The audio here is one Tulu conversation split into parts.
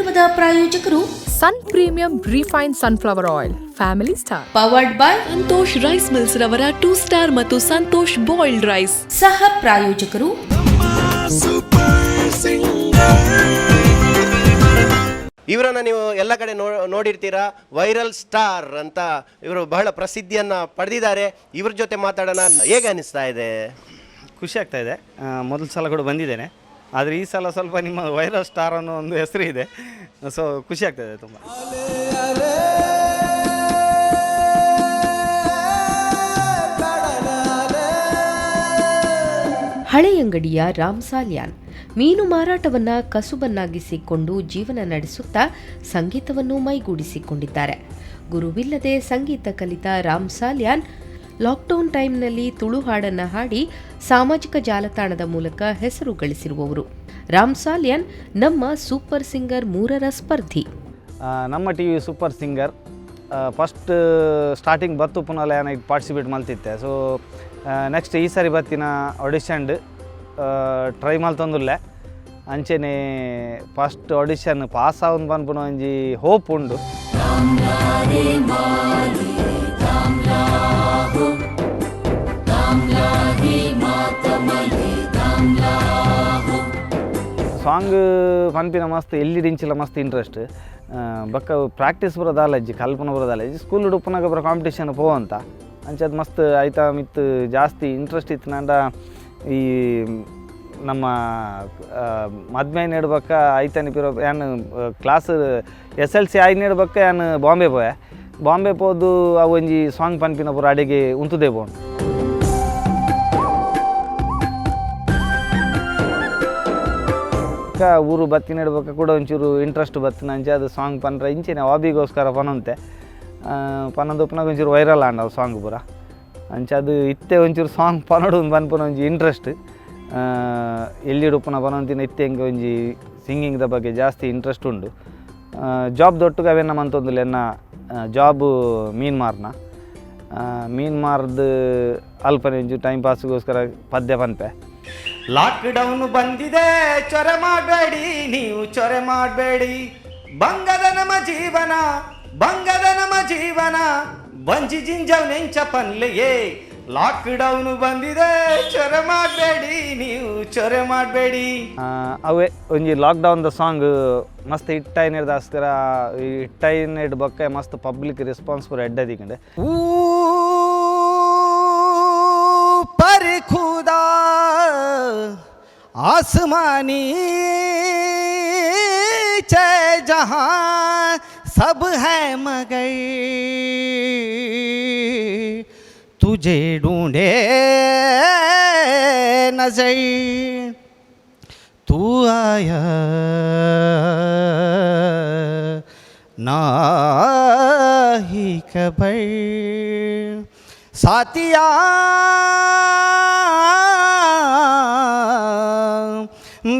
ಕಾರ್ಯಕ್ರಮದ ಪ್ರಾಯೋಜಕರು Sun Premium refine sunflower oil, family star. Powered by Santosh rice mills ರವರ ಟೂ ಸ್ಟಾರ್ ಮತ್ತು ಸಂತೋಷ್ ಬಾಯ್ಲ್ಡ್ ರೈಸ್. ಸಹ ಪ್ರಾಯೋಜಕರು ಇವರನ್ನು ನೀವು ಎಲ್ಲ ಕಡೆ ನೋಡಿರ್ತೀರಾ. ವೈರಲ್ ಸ್ಟಾರ್ ಅಂತ ಇವರು ಬಹಳ ಪ್ರಸಿದ್ಧಿಯನ್ನು ಪಡೆದಿದ್ದಾರೆ. ಇವ್ರ ಜೊತೆ ಮಾತಾಡೋಣ. ಹೇಗೆ ಅನಿಸ್ತಾ ಇದೆ? ಖುಷಿ ಆಗ್ತಾ ಇದೆ. ಮೊದಲ ಸಲ ಕೂಡ ಬಂದಿದ್ದೇನೆ. ಆದರೆ ಈ ಸಲ ಸ್ವಲ್ಪ ನಿಮ್ಮ ವೈರಲ್ ಸ್ಟಾರ್ ಅನ್ನೋ ಒಂದು ಹೆಸರು ಇದೆ. ಸೊ ಖುಷಿ ಆಗ್ತಾ ಇದೆ ತುಂಬ. ಹಳೆಯಂಗಡಿಯ ರಾಮ್ ಸಾಲ್ಯಾನ್ ಮೀನು ಮಾರಾಟವನ್ನ ಕಸುಬನ್ನಾಗಿಸಿಕೊಂಡು ಜೀವನ ನಡೆಸುತ್ತಾ ಸಂಗೀತವನ್ನು ಮೈಗೂಡಿಸಿಕೊಂಡಿದ್ದಾರೆ. ಗುರುವಿಲ್ಲದೆ ಸಂಗೀತ ಕಲಿತ ರಾಮ್ ಸಾಲ್ಯಾನ್ ಲಾಕ್ಡೌನ್ ಟೈಮ್ನಲ್ಲಿ ತುಳು ಹಾಡನ್ನು ಹಾಡಿ ಸಾಮಾಜಿಕ ಜಾಲತಾಣದ ಮೂಲಕ ಹೆಸರು ಗಳಿಸಿರುವವರು. ರಾಮ್ ಸಾಲ್ಯಾನ್ ನಮ್ಮ ಸೂಪರ್ ಸಿಂಗರ್ 3ರ ಸ್ಪರ್ಧಿ. ನಮ್ಮ TV super singer first starting ಬತ್ತು ಪುನಲ ಏನ ಪಾರ್ಟಿಸಿಪೇಟ್ ಮಲ್ತಿತ್ತೆ. ಸೊ ನೆಕ್ಸ್ಟ್ ಈ ಸಾರಿ ಬತ್ತಿನ ಆಡಿಷನ್ಡ್ ಟ್ರೈ ಮಲ್ತೊಂದುಲ್ಲೆ. ಅಂಚೆನೆ ಫಸ್ಟ್ ಆಡಿಷನ್ ಪಾಸ್ ಆವೊಂದು ಪನ್ಪುನ ಒಂಜಿ ಹೋಪ್ ಉಂಡು. ಸಾಂಗ್ ಪನ್ಪಿನ ಮಸ್ತ್ ಎಲ್ಲಿ ಡಿಂಚಿಲ ಮಸ್ತ್ ಇಂಟ್ರೆಸ್ಟ್. ಬೊಕ್ಕ ಪ್ರಾಕ್ಟೀಸ್ ಪೂರ ದಾಲಜ್ಜಿ, ಕಲ್ಪನ ಪೂರ ದಾಲಜ್ಜಿ. ಸ್ಕೂಲ್ ಉಪ್ಪುನಾಗ ಪೂರ ಕಾಂಪಿಟೇಷನ್ ಪೋವಂತ ಅಂಚೆ ಅದು ಮಸ್ತ್ ಐತ ಮಿತ್ ಜಾಸ್ತಿ ಇಂಟ್ರೆಸ್ಟ್ ಇತ್ತು. ಈ ನಮ್ಮ ಮದ್ಮೆ ನೆಡ್ಬಕ್ಕ ಐತನಿ ಪಿರ ಯಾನ್ ಕ್ಲಾಸ್ ಎಸ್ ಎಲ್ ಸಿ ಆಯ್ನ ನೆಡ್ಬಕ್ಕ ಯಾನ್ ಬಾಂಬೆ ಪೋಯೆ. ಬಾಂಬೆ ಪೋದು ಅವು ಒಂಜಿ ಸಾಂಗ್ ಪನ್ಪಿನ ಪೂರ ಅಡಿಗೆ ಉಂತುದೇ ಪೋಂಡು. ಬೊಕ್ಕ ಊರು ಬತ್ತಿ ನೆಡ್ಬಕ್ಕ ಕೂಡ ಒಂಚೂರು ಇಂಟ್ರೆಸ್ಟ್ ಬತ್ತಿನ ಅಂಚೆ ಅದು ಸಾಂಗ್ ಪನ್ರ ಇಂಚಿನ ಹಾಬಿಗೋಸ್ಕರ ಪನೊಂತೆ ಪನೊಂದು ಉಪ್ಪುನಾಗ ಒಂಚೂರು ವೈರಲ್ ಆಂಡ್ ಅವು ಸಾಂಗ್ ಪೂರ. ಅಂಚೆ ಅದು ಇತ್ತೆ ಒಂಚೂರು ಸಾಂಗ್ ಪನೊಡು ಪನ್ಪುನ ಒಂಜಿ ಇಂಟ್ರೆಸ್ಟ್. ಎಲ್ಲಿಡ್ ಉಪ್ಪುನ ಪನೊಂತಿನ ಇತ್ತೆ ಎಂಕ್ ಒಂಜಿ ಸಿಂಗಿಂಗ್ದ ಬಗ್ಗೆ ಜಾಸ್ತಿ ಇಂಟ್ರೆಸ್ಟ್ ಉಂಡು. ಜಾಬ್ ದೊಟ್ಟುಗೆ ಅವೆನ್ನ ಮಂತೊಂದುಲ್ಲೆ. ಎನ್ನ ಜಾಬ್ ಮೀನು ಮಾರ್ನ. ಮೀನು ಮಾರ್ದು ಅಲ್ಪನೆ ಒಂಚೂರು ಟೈಮ್ ಪಾಸ್ಗೋಸ್ಕರ ಪದ್ಯ ಪನ್ಪೆ. ಲಾಕ್ ಡೌನ್ ಬಂದಿದೆ, ಚೊರೆ ಮಾಡಬೇಡಿ, ನೀವು ಚೊರೆ ಮಾಡಬೇಡಿ. ಬಂಗದ ನಮ್ಮ ಜೀವನ, ಬಂಗದ ನಮ್ಮ ಜೀವನ, ಬಂಜಿ ಜಿಂಜವ್ ನೆಂಚ ಪನ್ಲೆಯೇ. ಲಾಕ್ ಡೌನ್ ಬಂದಿದೆ, ಚೊರೆ ಮಾಡಬೇಡಿ, ನೀವು ಚೊರೆ ಮಾಡಬೇಡಿ. ಅವೇ ಒಂಜಿ ಲಾಕ್ ಡೌನ್ the song ಮಸ್ತ್ ಹಿಟ್ ಆಯ್ನೆಡ್ದಾಸ್ಕರ ಹಿಟ್ ಆಯ್ನೆಡ್ ಬೊಕ್ಕ ಮಸ್ತ್ ಪಬ್ಲಿಕ್ ರೆಸ್ಪಾನ್ಸ್ ಪೂರ ಎಡ್ಡೆ ದಿಕ್ಕಂಡೆ. पर खुदा आसमानी चे जहां सब है मगर तुझे ढूंढे नजर, तू आया ना ही खबर। साथिया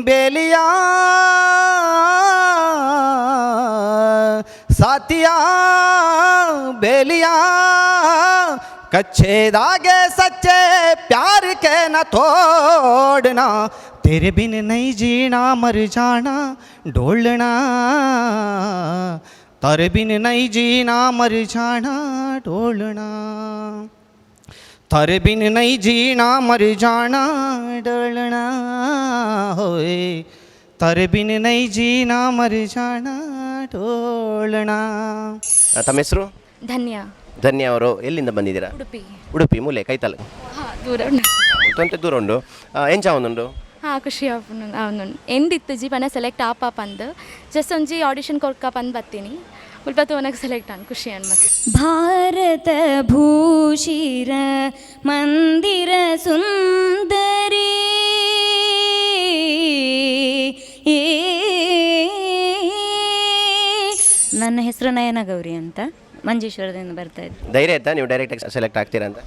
बेलिया, साथिया बेलिया, कच्चे धागे सच्चे प्यार के न तोड़ना। तेरे बिन नहीं जीना, मर जाना ढोलना। तेरे बिन नहीं जीना, मर जाना ढोलना। तेरे बिन नहीं जीना, मर जाना ढोलना। होए, तेरे बिन नहीं जीना, मर जाना ढोलना। ತಮ್ಮ ಹೆಸರು? ಧನ್ಯ. ಧನ್ಯ ಅವರು ಎಲ್ಲಿಂದ ಬಂದಿದ್ದೀರಾ? ಉಡುಪಿ. ಉಡುಪಿ ಮೂಲೆ ಕೈತಲ್? ಹಾಂ, ದೂರ ಉಂಡು. ತೊಂತೆ ದೂರ ಉಂಡು. ಎಂಚ ಒಂದುಂಡು? ಹಾಂ, ಖುಷಿ ಆಪುಂಡು. ಅವನು ಎಂದಿತ್ತು ಜೀವನ ಸೆಲೆಕ್ಟ್ ಆಪ ಪಂದ್ ಜಸ್ಟ್ ಒಂಜಿ ಆಡಿಷನ್ ಕೊರ್ಕ ಪಂದ್ ಬತ್ತೀನಿ. ಮುಲ್ಪ ತೋನಗ ಸೆಲೆಕ್ಟ್ ಆನ್ ಖುಷಿ ಅನ್ ಮಸ್ತ್. ಭಾರತ ಭೂಷಿರ ಮಂದಿರ ಸುಂದರಿ. ನನ್ನ ಹೆಸರು ನಯನ ಗೌರಿ ಅಂತ, ಮಂಜೇಶ್ವರದಿಂದ ಬರ್ತಾ ಇದ್ದೆ. ಧೈರ್ಯ ಆಯ್ತಾ ನೀವು ಡೈರೆಕ್ಟ್ ಸೆಲೆಕ್ಟ್ ಆಗ್ತೀರಾ ಅಂತ?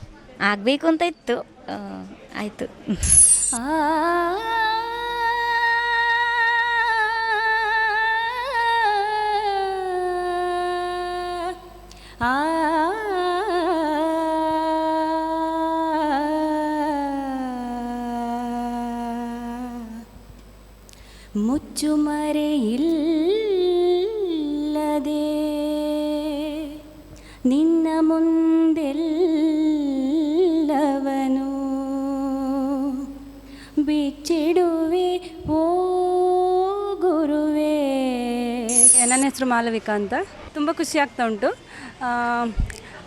ಆಗಬೇಕು ಅಂತ ಇತ್ತು. ಆಯಿತು. ಆ ಆ ಮುಚ್ಚುಮರೆ ಇಲ್ಲದೆ ನಿನ್ನ ಮುಂದೆಲ್ಲವನು ಬಿಚ್ಚಿಡುವೆ ಓ ಗುರುವೇ. ನನ್ನ ಹೆಸರು ಮಾಲವಿಕಾ ಅಂತ. ತುಂಬ ಖುಷಿ ಆಗ್ತಾ ಉಂಟು.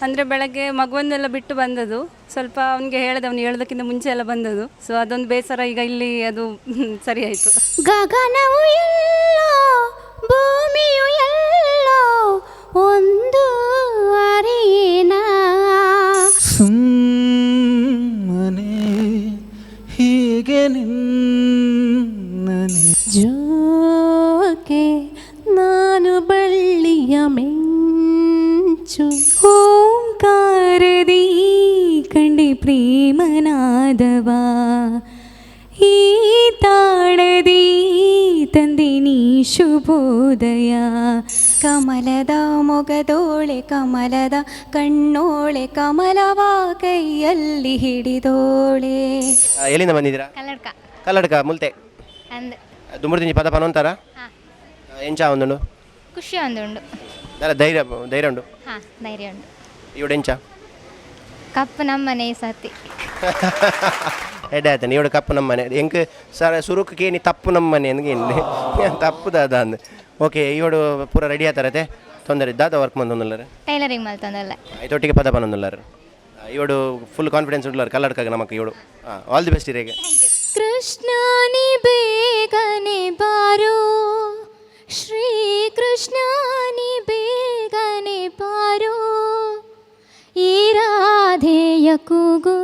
ಅಂದರೆ ಬೆಳಗ್ಗೆ ಮಗುವನ್ನೆಲ್ಲ ಬಿಟ್ಟು ಬಂದದ್ದು. ಸ್ವಲ್ಪ ಅವನಿಗೆ ಹೇಳಿದೆ, ಅವನು ಹೇಳೋದಕ್ಕಿಂತ ಮುಂಚೆ ಎಲ್ಲ ಬಂದದ್ದು. ಸೊ ಅದೊಂದು ಬೇಸರ ಈಗ ಇಲ್ಲಿ ಅದು ಸರಿ ಆಯಿತು. ಗಗನವು ಎಲ್ಲೋ, ಭೂಮಿಯು ಎಲ್ಲೋ, ಒಂದು ಅರಿಯೇನ. ಸುಮ್ಮನೆ ಹೀಗೆ ನಿನ್ನನೆ ಜೋಕೆ ನಾನು ಬಳ್ಳಿಯ ಮಿಂಚು, ಓಂಕಾರದಿ ಕಂಡೆ ಪ್ರೇಮನಾದವ, ಈ ತಾಳದಿ ತಂದೆ ನೀ ಶುಭೋದಯ. ಕಮಲದ ಮೊಗದೋಳೆ, ಕಮಲದ ಕಣ್ಣೋಳೆ, ಕಮಲವ ಕೈಯಲ್ಲಿ ಹಿಡಿದೋಳೆ. ಎಲ್ಲಿಂದ ಬಂದಿದ್ದೀರಾ? ಕಲ್ಲಡ್ಕ. ಕಲ್ಲಡ್ಕ ಮುಲ್ತೆ? ಅಂದ್. ದುಮ್ಮುರ್ದಿಂಜಿ ಪದ ಪನೊಂತಾರ? ಹಾಂ. ಎಂಚ ಒಂದುಂಡು? ಖುಷಿ ಒಂದು ಉಂಡು. ದಾಲ ಧೈರ್ಯ ಧೈರ್ಯ ಉಂಡು? ಹಾಂ, ಧೈರ್ಯ ಉಂಡು. ಇವಡು ಎಂಚ? ಕಪ್ಪು ನಮ್ಮನೆ ಈ ಸತಿ. ಎಡ್ಡೆ ಆಯ್ತಾನೆ. ಇವಡು ಕಪ್ಪು ನಮ್ಮನೆ. ಎಂಕ್ ಸರ ಸುರುಕು ಕೇನಿ ತಪ್ಪು ನಮ್ಮನೆ ಅಂದ್ ಕೇನಿ ತಪ್ಪು ದಾದ ಅಂದ್. ಓಕೆ, ಇವಡು ಪೂರ ರೆಡಿ ಆತಾರತೆ. ತೊಂದರೆ ದಾದ ವರ್ಕ್ ಮಂದೊಂದುಲ್ಲಾರ? ಟೈಲರಿಂಗ್ ಮಲ್ತೊಂದಲ್ಲ. ಐತೊಟ್ಟಿಗೆ ಪದ ಪನೊಂದುಲ್ಲಾರ. ಇವಡು ಫುಲ್ ಕಾನ್ಫಿಡೆನ್ಸ್ ಉಂಡ್ಲಾರ ಕಲ್ಲಡ್ಕಾಗ ನಮಕ್ ಇವಡು. ಹಾಂ, ಆಲ್ the best ಇರೇಗೆ. ಕೃಷ್ಣನೇ ಬೇಗನೆ ಬಾರೋ, ಶ್ರೀ ಕೃಷ್ಣನೇ ಬೇಗನೆ ಬಾರೋ, ಈ ರಾಧೆಯ ಕೂಗು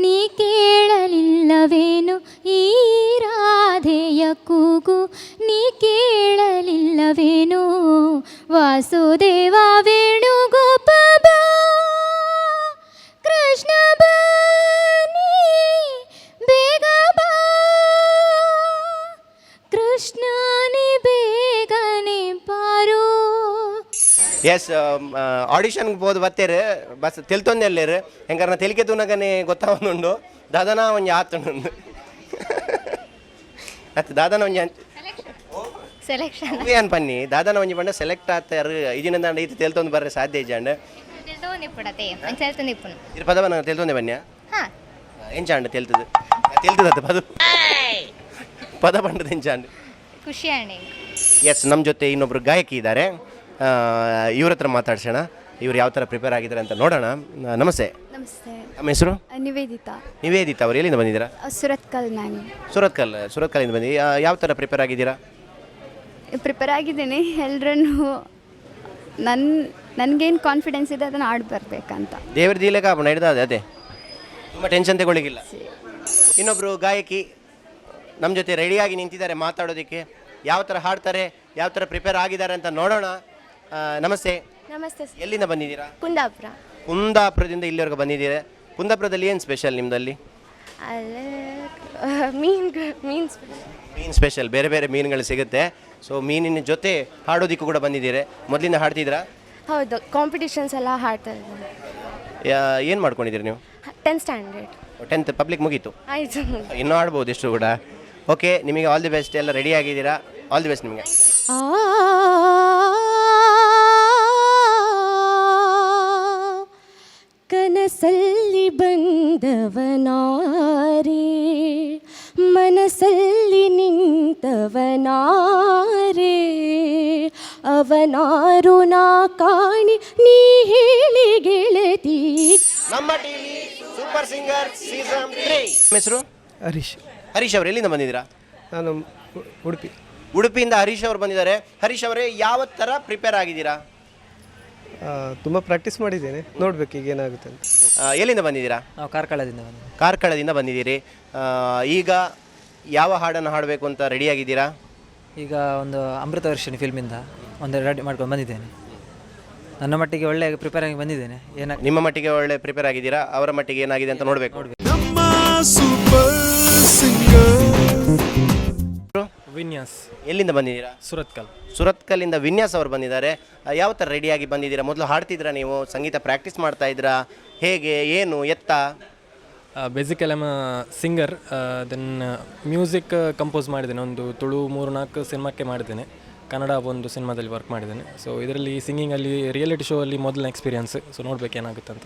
ನೀ ಕೇಳಲಿಲ್ಲವೇನು, ಈ ರಾಧೆಯ ಕೂಗು ನೀ ಕೇಳಲಿಲ್ಲವೇನು, ವಾಸುದೇವ ವೇಣುಗೋಪ ಬಾ, ಕೃಷ್ಣ ಬಾನಿ ಬೇಗ ಬಾ, ಕೃಷ್ಣನೇ ಬೇಗನೆ ಬಾರೋ. ಎಸ್, ಆಡಿಷನ್ಗೆ ಬೋದು ಬತ್ತೇರು ಬಸ್ ತೆಲ್ತೊಂದೆ ಅಲ್ಲೇರು. ಹೆಂಗಾರ ತೆಲಿಕೆ ತೂನಗನೆ ಗೊತ್ತಾವೊಂದುಂಡು. ದಾದನ ಒಂಜಿ ಆತುಂಡು ಅತ್ತ ದಾದನ ಒಂಜಿ ಸೆಲೆಕ್ಷನ್. ಏನು ಪನ್ನಿ ದಾದನ ಒಂಜಿ ಪಂಡ ಸೆಲೆಕ್ಟ್ ಆತಾರು ಇಜಿನ ಈತ ತೆಲ್ತೊಂದು ಬರ್ರೆ ಸಾಧ್ಯ ಇಜ್ಜಾಂಡ್. ತೆಲ್ತೊಂದಿಪ್ಪುಡತೆ, ಅಂಚ ತೆಲ್ತೊಂದಿಪ್ಪುನು. ಇರ್ ಪದವನ ತೆಲ್ತೊಂದೆ ಬನ್ಯ. ಹಾಂ. ಎಂಚಾಂಡ್ ತೆಲ್ತದು ತೆಲ್ತದತ್ತ ಪದ ಪದ ಪಂಡದ ಎಂಚಾಂಡ್? ಖುಷಿ ಆಂಡ್. ಎಸ್, ನಮ್ಮ ಜೊತೆ ಇನ್ನೊಬ್ರು ಗಾಯಕಿ ಇದ್ದಾರೆ. ಇವ್ರ ಹತ್ರ ಮಾತಾಡ್ಸೋಣ. ಇವ್ರು ಯಾವ ಥರ ಪ್ರಿಪೇರ್ ಆಗಿದ್ದಾರೆ ಅಂತ ನೋಡೋಣ. ನಮಸ್ತೆ. ನಮಸ್ತೆ. ನಮ್ಮ ಹೆಸರು? ನಿವೇದಿತಾ. ನಿವೇದಿತಾ ಅವರು ಎಲ್ಲಿಂದ ಬಂದಿದ್ದೀರಾ? ಸುರತ್ಕಲ್ ನಾನು. ಸುರತ್ಕಲ್, ಸುರತ್ಕಲ್ಲಿಂದ ಬಂದಿ. ಯಾವ ಥರ ಪ್ರಿಪೇರ್ ಆಗಿದ್ದೀರಾ? ಪ್ರಿಪೇರ್ ಆಗಿದ್ದೀನಿ. ಎಲ್ಲರನ್ನೂ ನನಗೇನು ಕಾನ್ಫಿಡೆನ್ಸ್ ಇದೆ ಅದನ್ನು ಆಡಿ ಬರಬೇಕಂತ. ದೇವ್ರ ದೀಲೆಕ ಹಿಡ್ದ ಅದೇ ತುಂಬ ಟೆನ್ಷನ್ ತಗೊಳ್ಳಿಕ್ಕಿಲ್ಲ. ಇನ್ನೊಬ್ಬರು ಗಾಯಕಿ ನಮ್ಮ ಜೊತೆ ರೆಡಿಯಾಗಿ ನಿಂತಿದ್ದಾರೆ ಮಾತಾಡೋದಕ್ಕೆ. ಯಾವ ಥರ ಹಾಡ್ತಾರೆ, ಯಾವ ಥರ ಪ್ರಿಪೇರ್ ಆಗಿದ್ದಾರೆ ಅಂತ ನೋಡೋಣ. ನಮಸ್ತೆ. ನಮಸ್ತೆ. ಎಲ್ಲಿಂದ ಬಂದಿದ್ದೀರಾ? ಕುಂದಾಪುರ. ಕುಂದಾಪುರದಿಂದ ಇಲ್ಲಿವರೆಗೆ ಬಂದಿದ್ದೀರಾ. ಕುಂದಾಪುರದಲ್ಲಿ ಏನು ಸ್ಪೆಷಲ್ ನಿಮ್ಮದಲ್ಲಿ? ಅಲ್ಲೇ ಮೀನು ಮೀನ್ಸ್. ಮೀನು ಸ್ಪೆಷಲ್. ಬೇರೆ ಬೇರೆ ಮೀನುಗಳು ಸಿಗುತ್ತೆ. ಸೊ ಮೀನಿನ ಜೊತೆ ಹಾಡೋದಿಕ್ಕೂ ಕೂಡ ಬಂದಿದ್ದೀರಾ. ಮೊದಲಿಂದ ಹಾಡ್ತಿದ್ದೀರಾ? ಹೌದು, ಕಾಂಪಿಟಿಷನ್ಸ್ ಎಲ್ಲ ಹಾಡ್ತಾ ಇದ್ದೀನಿ. ಏನು ಮಾಡ್ಕೊಂಡಿದ್ದೀರಿ ನೀವು? 10th standard. 10th public ಮುಗೀತು? ಆಯಿತು. ಇನ್ನೂ ಆಡ್ಬೋದು ಎಷ್ಟು ಕೂಡ. ಓಕೆ, ನಿಮಗೆ ಆಲ್ the best. ಎಲ್ಲ ರೆಡಿ ಆಗಿದ್ದೀರಾ. ಆಲ್ the best ನಿಮಗೆ. ಆ ಕನಸಲ್ಲಿ ಬಂದವನಾರೆ, ಮನಸ್ಸಲ್ಲಿ ನಿಂತವನಾರೆ, ಅವನಾರು ನಾ ಕಾಣಿ ನೀ ಹೇಳಿ ಗೆಳತಿ. ನಮ್ಮ ಟಿವಿ ಸೂಪರ್ ಸಿಂಗರ್ ಸೀಸನ್ 3. ಹೆಸರು? ಹರೀಶ್. ಹರೀಶ್ ಅವರು ಎಲ್ಲಿಂದ ಬಂದಿದ್ದೀರಾ? ನಾನು ಉಡುಪಿ. ಉಡುಪಿಯಿಂದ ಹರೀಶ್ ಅವರು ಬಂದಿದ್ದಾರೆ. ಹರೀಶ್ ಅವರೇ, ಯಾವ ಥರ ಪ್ರಿಪೇರ್ ಆಗಿದ್ದೀರಾ? ತುಂಬ ಪ್ರಾಕ್ಟೀಸ್ ಮಾಡಿದ್ದೇನೆ. ನೋಡಬೇಕು ಈಗ ಏನಾಗುತ್ತೆ ಅಂತ. ಎಲ್ಲಿಂದ ಬಂದಿದ್ದೀರಾ? ನಾವು ಕಾರ್ಕಳದಿಂದ ಬಂದಿದ್ದೀವಿ. ಕಾರ್ಕಳದಿಂದ ಬಂದಿದ್ದೀರಿ. ಈಗ ಯಾವ ಹಾಡನ್ನು ಹಾಡಬೇಕು ಅಂತ ರೆಡಿಯಾಗಿದ್ದೀರಾ? ಈಗ ಒಂದು ಅಮೃತ ವರ್ಷಿಣಿ ಫಿಲ್ಮಿಂದ ಒಂದು ರೆಡಿ ಮಾಡ್ಕೊಂಡು ಬಂದಿದ್ದೇನೆ. ನನ್ನ ಮಟ್ಟಿಗೆ ಒಳ್ಳೆ ಪ್ರಿಪೇರ್ ಆಗಿ ಬಂದಿದ್ದೇನೆ. ಏನಾಗ ನಿಮ್ಮ ಮಟ್ಟಿಗೆ ಒಳ್ಳೆ ಪ್ರಿಪೇರ್ ಆಗಿದ್ದೀರಾ. ಅವರ ಮಟ್ಟಿಗೆ ಏನಾಗಿದೆ ಅಂತ ನೋಡಬೇಕು. ನಮ್ಮ ಸೂಪರ್ ಸಿಂಗರ್. ವಿನ್ಯಾಸ್. ಎಲ್ಲಿಂದ ಬಂದಿದ್ದೀರಾ? ಸುರತ್ಕಲ್. ಸುರತ್ಕಲ್ಲಿಂದ ವಿನ್ಯಾಸ್ ಅವರು ಬಂದಿದ್ದಾರೆ. ಯಾವ ಥರ ರೆಡಿಯಾಗಿ ಬಂದಿದ್ದೀರಾ? ಮೊದಲು ಹಾಡ್ತಿದ್ರಾ ನೀವು? ಸಂಗೀತ ಪ್ರಾಕ್ಟೀಸ್ ಮಾಡ್ತಾ ಇದ್ರಾ? ಹೇಗೆ, ಏನು ಎತ್ತ? Basically I'm singer, then music compose ಮಾಡಿದ್ದೇನೆ. ಒಂದು ತುಳು 3-4 ಸಿನಿಮಾಕ್ಕೆ ಮಾಡಿದ್ದೇನೆ. Kannada ಒಂದು ಸಿನಿಮಾದಲ್ಲಿ ವರ್ಕ್ ಮಾಡಿದ್ದೇನೆ. ಸೊ ಇದರಲ್ಲಿ ಸಿಂಗಿಂಗಲ್ಲಿ, ರಿಯಾಲಿಟಿ ಶೋ ಅಲ್ಲಿ ಮೊದಲನೇ ಎಕ್ಸ್ಪೀರಿಯನ್ಸ್. ಸೊ ನೋಡಬೇಕು ಏನಾಗುತ್ತೆ ಅಂತ.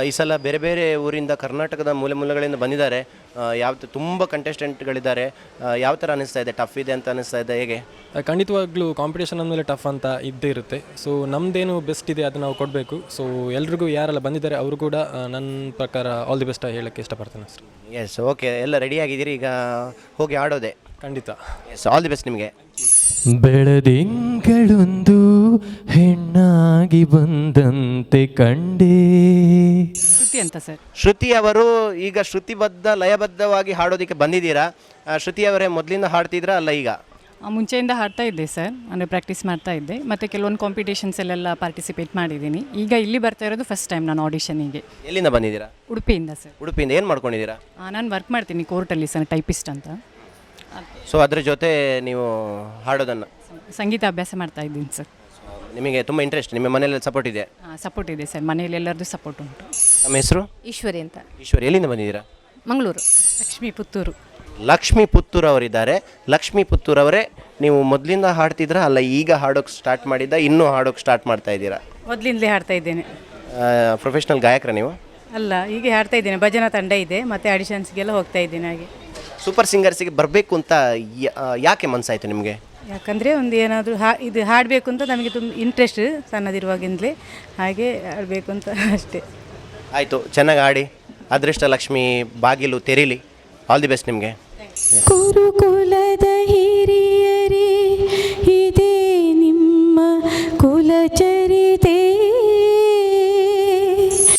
ಈ ಸಲ ಬೇರೆ ಬೇರೆ ಊರಿಂದ, ಕರ್ನಾಟಕದ ಮೂಲೆ ಮೂಲೆಗಳಿಂದ ಬಂದಿದ್ದಾರೆ. ಯಾವ್ದು ತುಂಬ ಕಂಟೆಸ್ಟೆಂಟ್ಗಳಿದ್ದಾರೆ. ಯಾವ ಥರ ಅನ್ನಿಸ್ತಾ ಇದೆ? ಟಫ್ ಇದೆ ಅಂತ ಅನ್ನಿಸ್ತಾ ಇದೆ, ಹೇಗೆ? ಖಂಡಿತವಾಗ್ಲೂ ಕಾಂಪಿಟೇಷನ್ ಅಂದಮೇಲೆ ಟಫ್ ಅಂತ ಇದ್ದೇ ಇರುತ್ತೆ. ಸೊ ನಮ್ಮದೇನು ಬೆಸ್ಟ್ ಇದೆ ಅದು ನಾವು ಕೊಡಬೇಕು. ಸೊ ಎಲ್ರಿಗೂ, ಯಾರೆಲ್ಲ ಬಂದಿದ್ದಾರೆ ಅವರು ಕೂಡ ನನ್ನ ಪ್ರಕಾರ all the best ಹೇಳೋಕ್ಕೆ ಇಷ್ಟಪಡ್ತೇನೆ ಅಷ್ಟೇ. ಎಸ್, ಓಕೆ, ಎಲ್ಲ ರೆಡಿ ಆಗಿದ್ದೀರಿ, ಈಗ ಹೋಗಿ ಆಡೋದೆ. ಖಂಡಿತ. S, all the best ನಿಮಗೆ. ಬೆಳದಿಂಗಳೊಂದು ಹೆಣ್ಣಾಗಿ ಬಂದಂತೆ ಕಂಡೇ. ಶ್ರುತಿ ಅಂತ ಸರ್. ಶ್ರುತಿ ಅವರು ಈಗ ಶ್ರುತಿಬದ್ಧ ಲಯಬದ್ಧವಾಗಿ ಹಾಡೋದಕ್ಕೆ ಬಂದಿದ್ದೀರಾ. ಶ್ರುತಿ ಅವರೇ, ಮೊದಲಿಂದ ಹಾಡ್ತಿದ್ರಾ ಅಲ್ಲ ಈಗ? ಮುಂಚೆಯಿಂದ ಹಾಡ್ತಾ ಇದ್ದೆ ಸರ್, ಅಂದರೆ ಪ್ರಾಕ್ಟೀಸ್ ಮಾಡ್ತಾ ಇದ್ದೆ ಮತ್ತು ಕೆಲವೊಂದು ಕಾಂಪಿಟೇಷನ್ಸಲ್ಲೆಲ್ಲ ಪಾರ್ಟಿಸಿಪೇಟ್ ಮಾಡಿದ್ದೀನಿ. ಈಗ ಇಲ್ಲಿ ಬರ್ತಾ ಇರೋದು ಫಸ್ಟ್ ಟೈಮ್ ನಾನು ಆಡಿಷನಿಗೆ. ಎಲ್ಲಿಂದ ಬಂದಿದ್ದೀರಾ? ಉಡುಪಿಯಿಂದ ಸರ್. ಉಡುಪಿಯಿಂದ. ಏನು ಮಾಡ್ಕೊಂಡಿದ್ದೀರಾ? ನಾನು ವರ್ಕ್ ಮಾಡ್ತೀನಿ ಕೋರ್ಟಲ್ಲಿ ಸರ್, ಟೈಪಿಸ್ಟ್ ಅಂತ. ಸೊ ಅದ್ರ ಜೊತೆ ನೀವು ಹಾಡೋದನ್ನು ಸಂಗೀತ ಅಭ್ಯಾಸ ಮಾಡ್ತಾ ಇದ್ದೀನಿ ಸರ್. ನಿಮಗೆ ತುಂಬ ಇಂಟ್ರೆಸ್ಟ್. ನಿಮ್ಮ ಮನೆಯಲ್ಲಿ ಸಪೋರ್ಟ್ ಇದೆ? ಸಪೋರ್ಟ್ ಇದೆ ಸರ್, ಮನೆಯಲ್ಲಿ ಎಲ್ಲರದ್ದು ಸಪೋರ್ಟ್ ಉಂಟು. ನಮ್ಮ ಹೆಸರು? ಈಶ್ವರಿ ಅಂತ. ಈಶ್ವರಿ, ಎಲ್ಲಿಂದ ಬಂದಿದ್ದೀರಾ? ಮಂಗಳೂರು. ಲಕ್ಷ್ಮೀ ಪುತ್ತೂರು. ಲಕ್ಷ್ಮೀ ಪುತ್ತೂರು ಅವರಿದ್ದಾರೆ. ಲಕ್ಷ್ಮೀ ಪುತ್ತೂರು ಅವರೇ, ನೀವು ಮೊದಲಿಂದ ಹಾಡ್ತಿದ್ರಾ ಅಲ್ಲ ಈಗ ಹಾಡೋಕ್ಕೆ ಸ್ಟಾರ್ಟ್ ಮಾಡಿದ್ದ, ಇನ್ನೂ ಹಾಡೋಕ್ಕೆ ಸ್ಟಾರ್ಟ್ ಮಾಡ್ತಾ ಇದ್ದೀರಾ? ಮೊದಲಿಂದಲೇ ಹಾಡ್ತಾ ಇದ್ದೇನೆ. ಪ್ರೊಫೆಷ್ನಲ್ ಗಾಯಕರ ನೀವು? ಅಲ್ಲ, ಈಗ ಹಾಡ್ತಾ ಇದ್ದೇನೆ. ಭಜನಾ ತಂಡ ಇದೆ ಮತ್ತು ಆಡಿಷನ್ಸ್ಗೆಲ್ಲ ಹೋಗ್ತಾ ಇದ್ದೇನೆ ಹಾಗೆ. ಸೂಪರ್ ಸಿಂಗರ್ಸಿಗೆ ಬರಬೇಕು ಅಂತ ಯಾಕೆ ಮನಸ್ಸಾಯಿತು ನಿಮಗೆ? ಯಾಕಂದರೆ ಒಂದು ಏನಾದರೂ ಇದು ಹಾಡಬೇಕು ಅಂತ ನಮಗೆ ತುಂಬ ಇಂಟ್ರೆಸ್ಟ್ ಸಣ್ಣದಿರುವಾಗಿಂದಲೇ, ಹಾಗೆ ಹಾಡಬೇಕು ಅಂತ ಅಷ್ಟೇ. ಆಯಿತು, ಚೆನ್ನಾಗಿ ಹಾಡಿ, ಅದೃಷ್ಟ ಲಕ್ಷ್ಮಿ ಬಾಗಿಲು ತೆರೀಲಿ. All the best ನಿಮಗೆ. ಗುರುಕುಲದ ಹಿರಿಯರೇ, ಇದೇ ನಿಮ್ಮ ಕುಲಚರಿತೆ.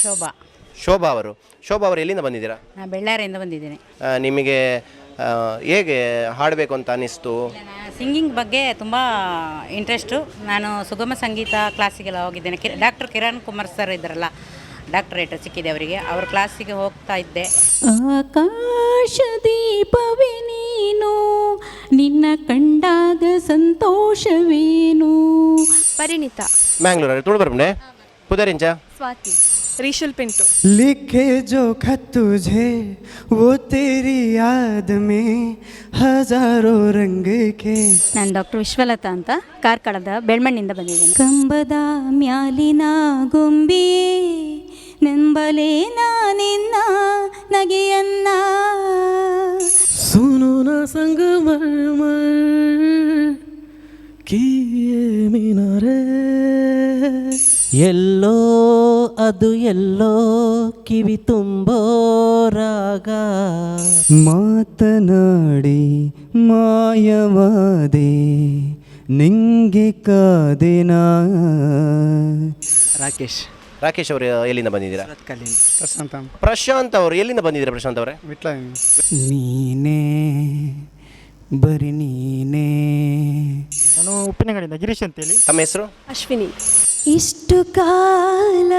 ಶೋಭಾ. ಶೋಭಾ ಅವರು, ಶೋಭಾ ಅವರು ಎಲ್ಲಿಂದ ಬಂದಿದ್ದೀರಾ? ನಾನು ಬೆಳ್ಳಾರಿಯಿಂದ ಬಂದಿದ್ದೇನೆ. ನಿಮಗೆ ಹೇಗೆ ಹಾಡಬೇಕು ಅಂತ ಅನ್ನಿಸ್ತು? ಸಿಂಗಿಂಗ್ ಬಗ್ಗೆ ತುಂಬ ಇಂಟ್ರೆಸ್ಟು. ನಾನು ಸುಗಮ ಸಂಗೀತ ಕ್ಲಾಸಿಗೆಲ್ಲ ಹೋಗಿದ್ದೇನೆ. ಡಾಕ್ಟರ್ ಕಿರಣ್ ಕುಮಾರ್ ಸರ್ ಇದ್ದಾರಲ್ಲ, ಡಾಕ್ಟರೇಟ್ ಸಿಕ್ಕಿದೆ ಅವರಿಗೆ, ಅವ್ರ ಕ್ಲಾಸಿಗೆ ಹೋಗ್ತಾ ಇದ್ದೆ. ಆಕಾಶ ದೀಪವೇ ನೀನು, ನಿನ್ನ ಕಂಡಾಗ ಸಂತೋಷವೇನು. ಪರಿಣಿತಾ. ಮ್ಯಾಂಗ್ಳೂರಲ್ಲಿ ತುಳು ಬರ್ಬಂಡೆ ಪುದರಿಂಚ. ಸ್ವಾತಿ. ರೀಶಲ್ ಪಿಂಟು. लिखे जो खत तुझे वो तेरी याद में हजारों रंग के. ನಾನು ಡಾಕ್ಟರ್ ವಿಶ್ವಲತಾ ಅಂತ, ಕಾರ್ಕಳದ ಬೆಳ್ಮಣ್ಣಿಂದ ಬಂದಿದ್ದೇನೆ. ಕಂಬದ ಮ್ಯಾಲಿನ ಗೊಂಬಿಯೇ, ನೆಂಬಲೇನ ನಿನ್ನ ನಗೆಯನ್ನ. सुनो ना संग मर की ये मीनारे. ಎಲ್ಲೋ ಅದು ಎಲ್ಲೋ ಕಿವಿ ತುಂಬೋ ರಾಗ. ಮಾತನಾಡಿ ಮಾಯವಾದೆ, ನಿಂಗೆ ಕಾದೆನಾ. ರಾಕೇಶ್. ರಾಕೇಶ್ ಅವರು ಎಲ್ಲಿಂದ ಬಂದಿದ್ದೀರಾ? ಪ್ರಶಾಂತ. ಪ್ರಶಾಂತ್ ಅವರು ಎಲ್ಲಿಂದ ಬಂದಿದ್ದೀರಾ ಪ್ರಶಾಂತ್ ಅವರೇ? ವಿಟ್ಲ. ನೀನೇ ಬರಿ ನೀನೇ. ನಾನು ಉಪ್ಪಿನಂಗಡಿಯಿಂದ ಗಿರೀಶ್ ಅಂತೇಳಿ. ತಮ್ಮ ಹೆಸರು? ಅಶ್ವಿನಿ. ಇಷ್ಟು ಕಾಲ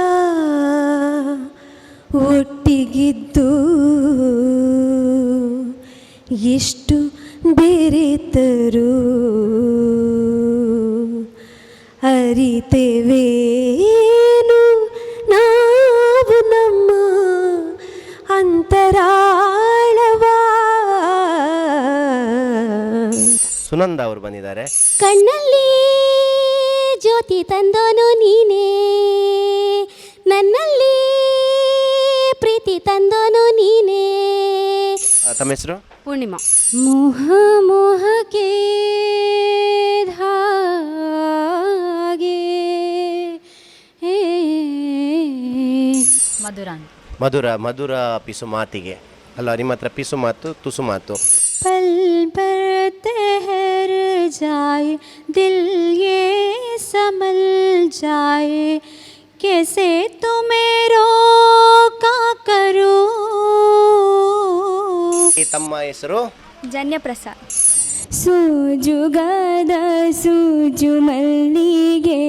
ಒಟ್ಟಿಗಿದ್ದು ಎಷ್ಟು ಬೆರೆತರು ಅರಿತೆವೇನು ನಾವು ನಮ್ಮ ಅಂತರಾಳವ. ಸುನಂದ ಅವರು ಬಂದಿದ್ದಾರೆ. ಕಣ್ಣಲ್ಲಿ ಜ್ಯೋತಿ ತಂದೋನು ನೀನೇ, ನನ್ನಲ್ಲಿ ಪ್ರೀತಿ ತಂದೋನು ನೀನೇ. ತಮ್ಮ ಹೆಸರು? ಪೂರ್ಣಿಮಾ. ಮೋಹ ಮೋಹಕ್ಕೆ ಧಾಗೆ. ಮಧುರ ಅಂತ. ಮಧುರ, ಮಧುರ ಪಿಸು ಮಾತಿಗೆ ಅಲ್ಲ, ನಿಮ್ಮ ಹತ್ರ ಪಿಸು ಮಾತು ತುಸು ಮಾತು. पल पर ठहर जाए दिल ये संभल जाए, कैसे तुम्हें रोका करूँ. ತಮ್ಮ ಹೆಸರು? ಜನ್ಯ ಪ್ರಸಾದ್. ಸೂಜುಗದ ಸೂಜು ಮಲ್ಲಿಗೆ,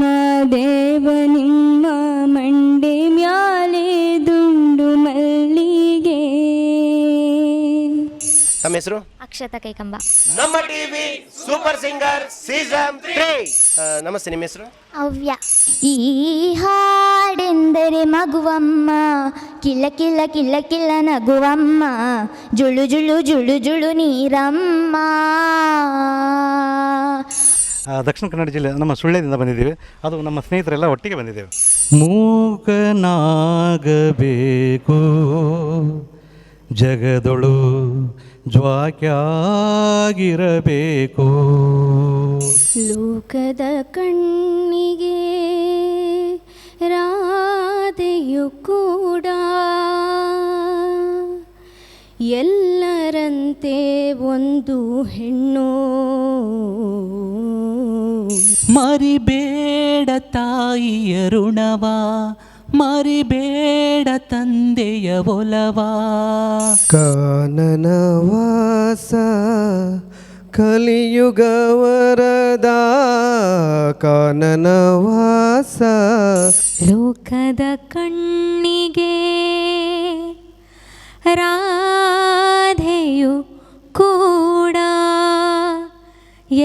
ಮಾದೇವ ನಿಮ್ಮ ಮಂಡೆ ಮ್ಯಾಲೆ ದುಂಡು ಮಲ್ಲಿಗೆ. ತಮ್ಮ ಹೆಸರು? ಅಕ್ಷತಾ ಕೈಕಂಬ. ನಮ್ಮ TV super singer season 3. Namaste, ನಿಮ್ಮ ಹೆಸರು? ಅವ್ಯ. ಈ ಹಾಡೆಂದರೆ ಮಗುವಮ್ಮ, ಕಿಲ್ಲ ಕಿಲ್ಲ ಕಿಲ್ಲ ಕಿಲ್ಲ ನಗುವಮ್ಮ, ಜುಳು ಜುಳು ಜುಳು ಜುಳು ನೀರಮ್ಮ. ದಕ್ಷಿಣ ಕನ್ನಡ ಜಿಲ್ಲೆ ನಮ್ಮ ಸುಳ್ಳ್ಯದಿಂದ ಬಂದಿದ್ದೀವಿ. ಅದು ನಮ್ಮ ಸ್ನೇಹಿತರೆಲ್ಲ ಒಟ್ಟಿಗೆ ಬಂದಿದ್ದೇವೆ. ಮೂಕನಾಗಬೇಕು ಜಗದೊಳು ಜ್ವಾಕ್ಯಾಗಿರಬೇಕು. ಲೋಕದ ಕಣ್ಣಿಗೆ ರಾಧೆಯು ಕೂಡ ಎಲ್ಲರಂತೆ ಒಂದು ಹೆಣ್ಣು. ಮರಿಬೇಡ ತಾಯಿಯ ಋಣವ, ಮರಿಬೇಡ ತಂದೆಯ ಒಲವ. ಕಾನನವಾಸ ಕಲಿಯುಗ ವರದ, ಕಾನನವಾಸ. ಲೋಕದ ಕಣ್ಣಿಗೆ ರಾಧೆಯು ಕೂಡ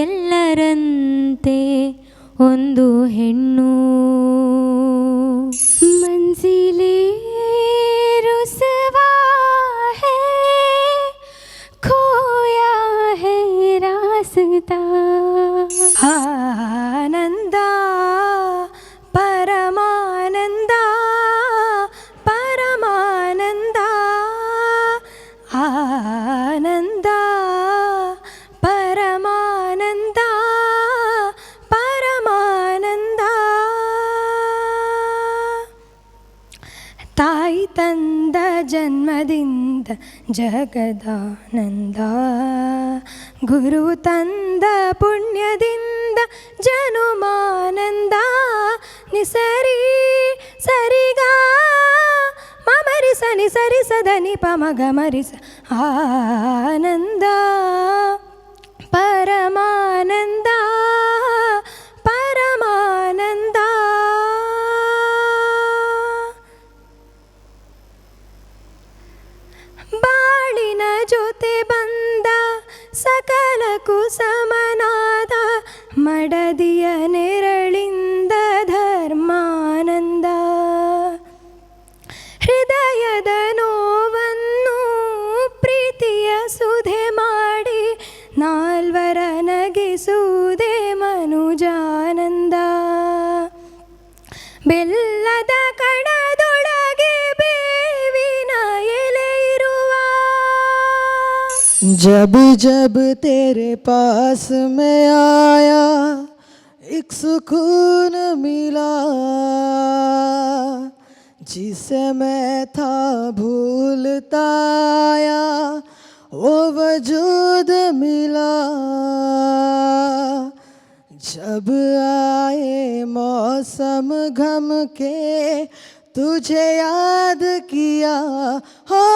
ಎಲ್ಲರಂತೆ ಒಂದು ಹೆಣ್ಣು. ಮಂಜಿಲೇ ರುಸವಾ ಹೇ, ಖೋಯಾ ಹೇ ರಾಸ್ತಾ. ಆನಂದ ಪರಮಾನಂದ ಪರಮಾನಂದ, ಆನಂದ ಪರಮಾನಂದ ಪರಮಾನಂದ. ತಾಯಿ ತಂದ ಜನ್ಮದಿಂದ ಜಗದಾನಂದ, ಗುರು ತಂದ ಪುಣ್ಯದಿಂದ ಜನುಮಾನಂದ. ನಿಸರಿ ಸರಿಗಾ ಮಮರಿ ಸನಿ ಸರಿ ಸದನಿ ಪಮಗ ಮರಿಸ. ಆನಂದ ಪರಮಾನಂದ ಪರಮಾನಂದ. ಬಾಳಿನ ಜೊತೆ ಬಂದ ಸಕಲಕ್ಕೂ ಸಮನಾದ ಮಡದಿಯ ನೆರಳಿಂದ ಧರ್ಮಾನಂದ. ಹೃದಯದ ನೋವನ್ನು ಪ್ರೀತಿಯ ಸುಧೆ ಮಾಡಿ ನಾಲ್ವರ ನಗಿಸುವುದೇ ಮನುಜಾನಂದ. ಬೆಲ್ಲದ ಕಣದೊಳಗೆ ಬೇವಿನ ಎಲೆ ಇರುವ. जब जब तेरे पास मैं आया, एक सुकून मिला, जिसे मैं था भूलता आया, वो वजूद मिला। जब आए मौसम गम के, तुझे याद किया हो।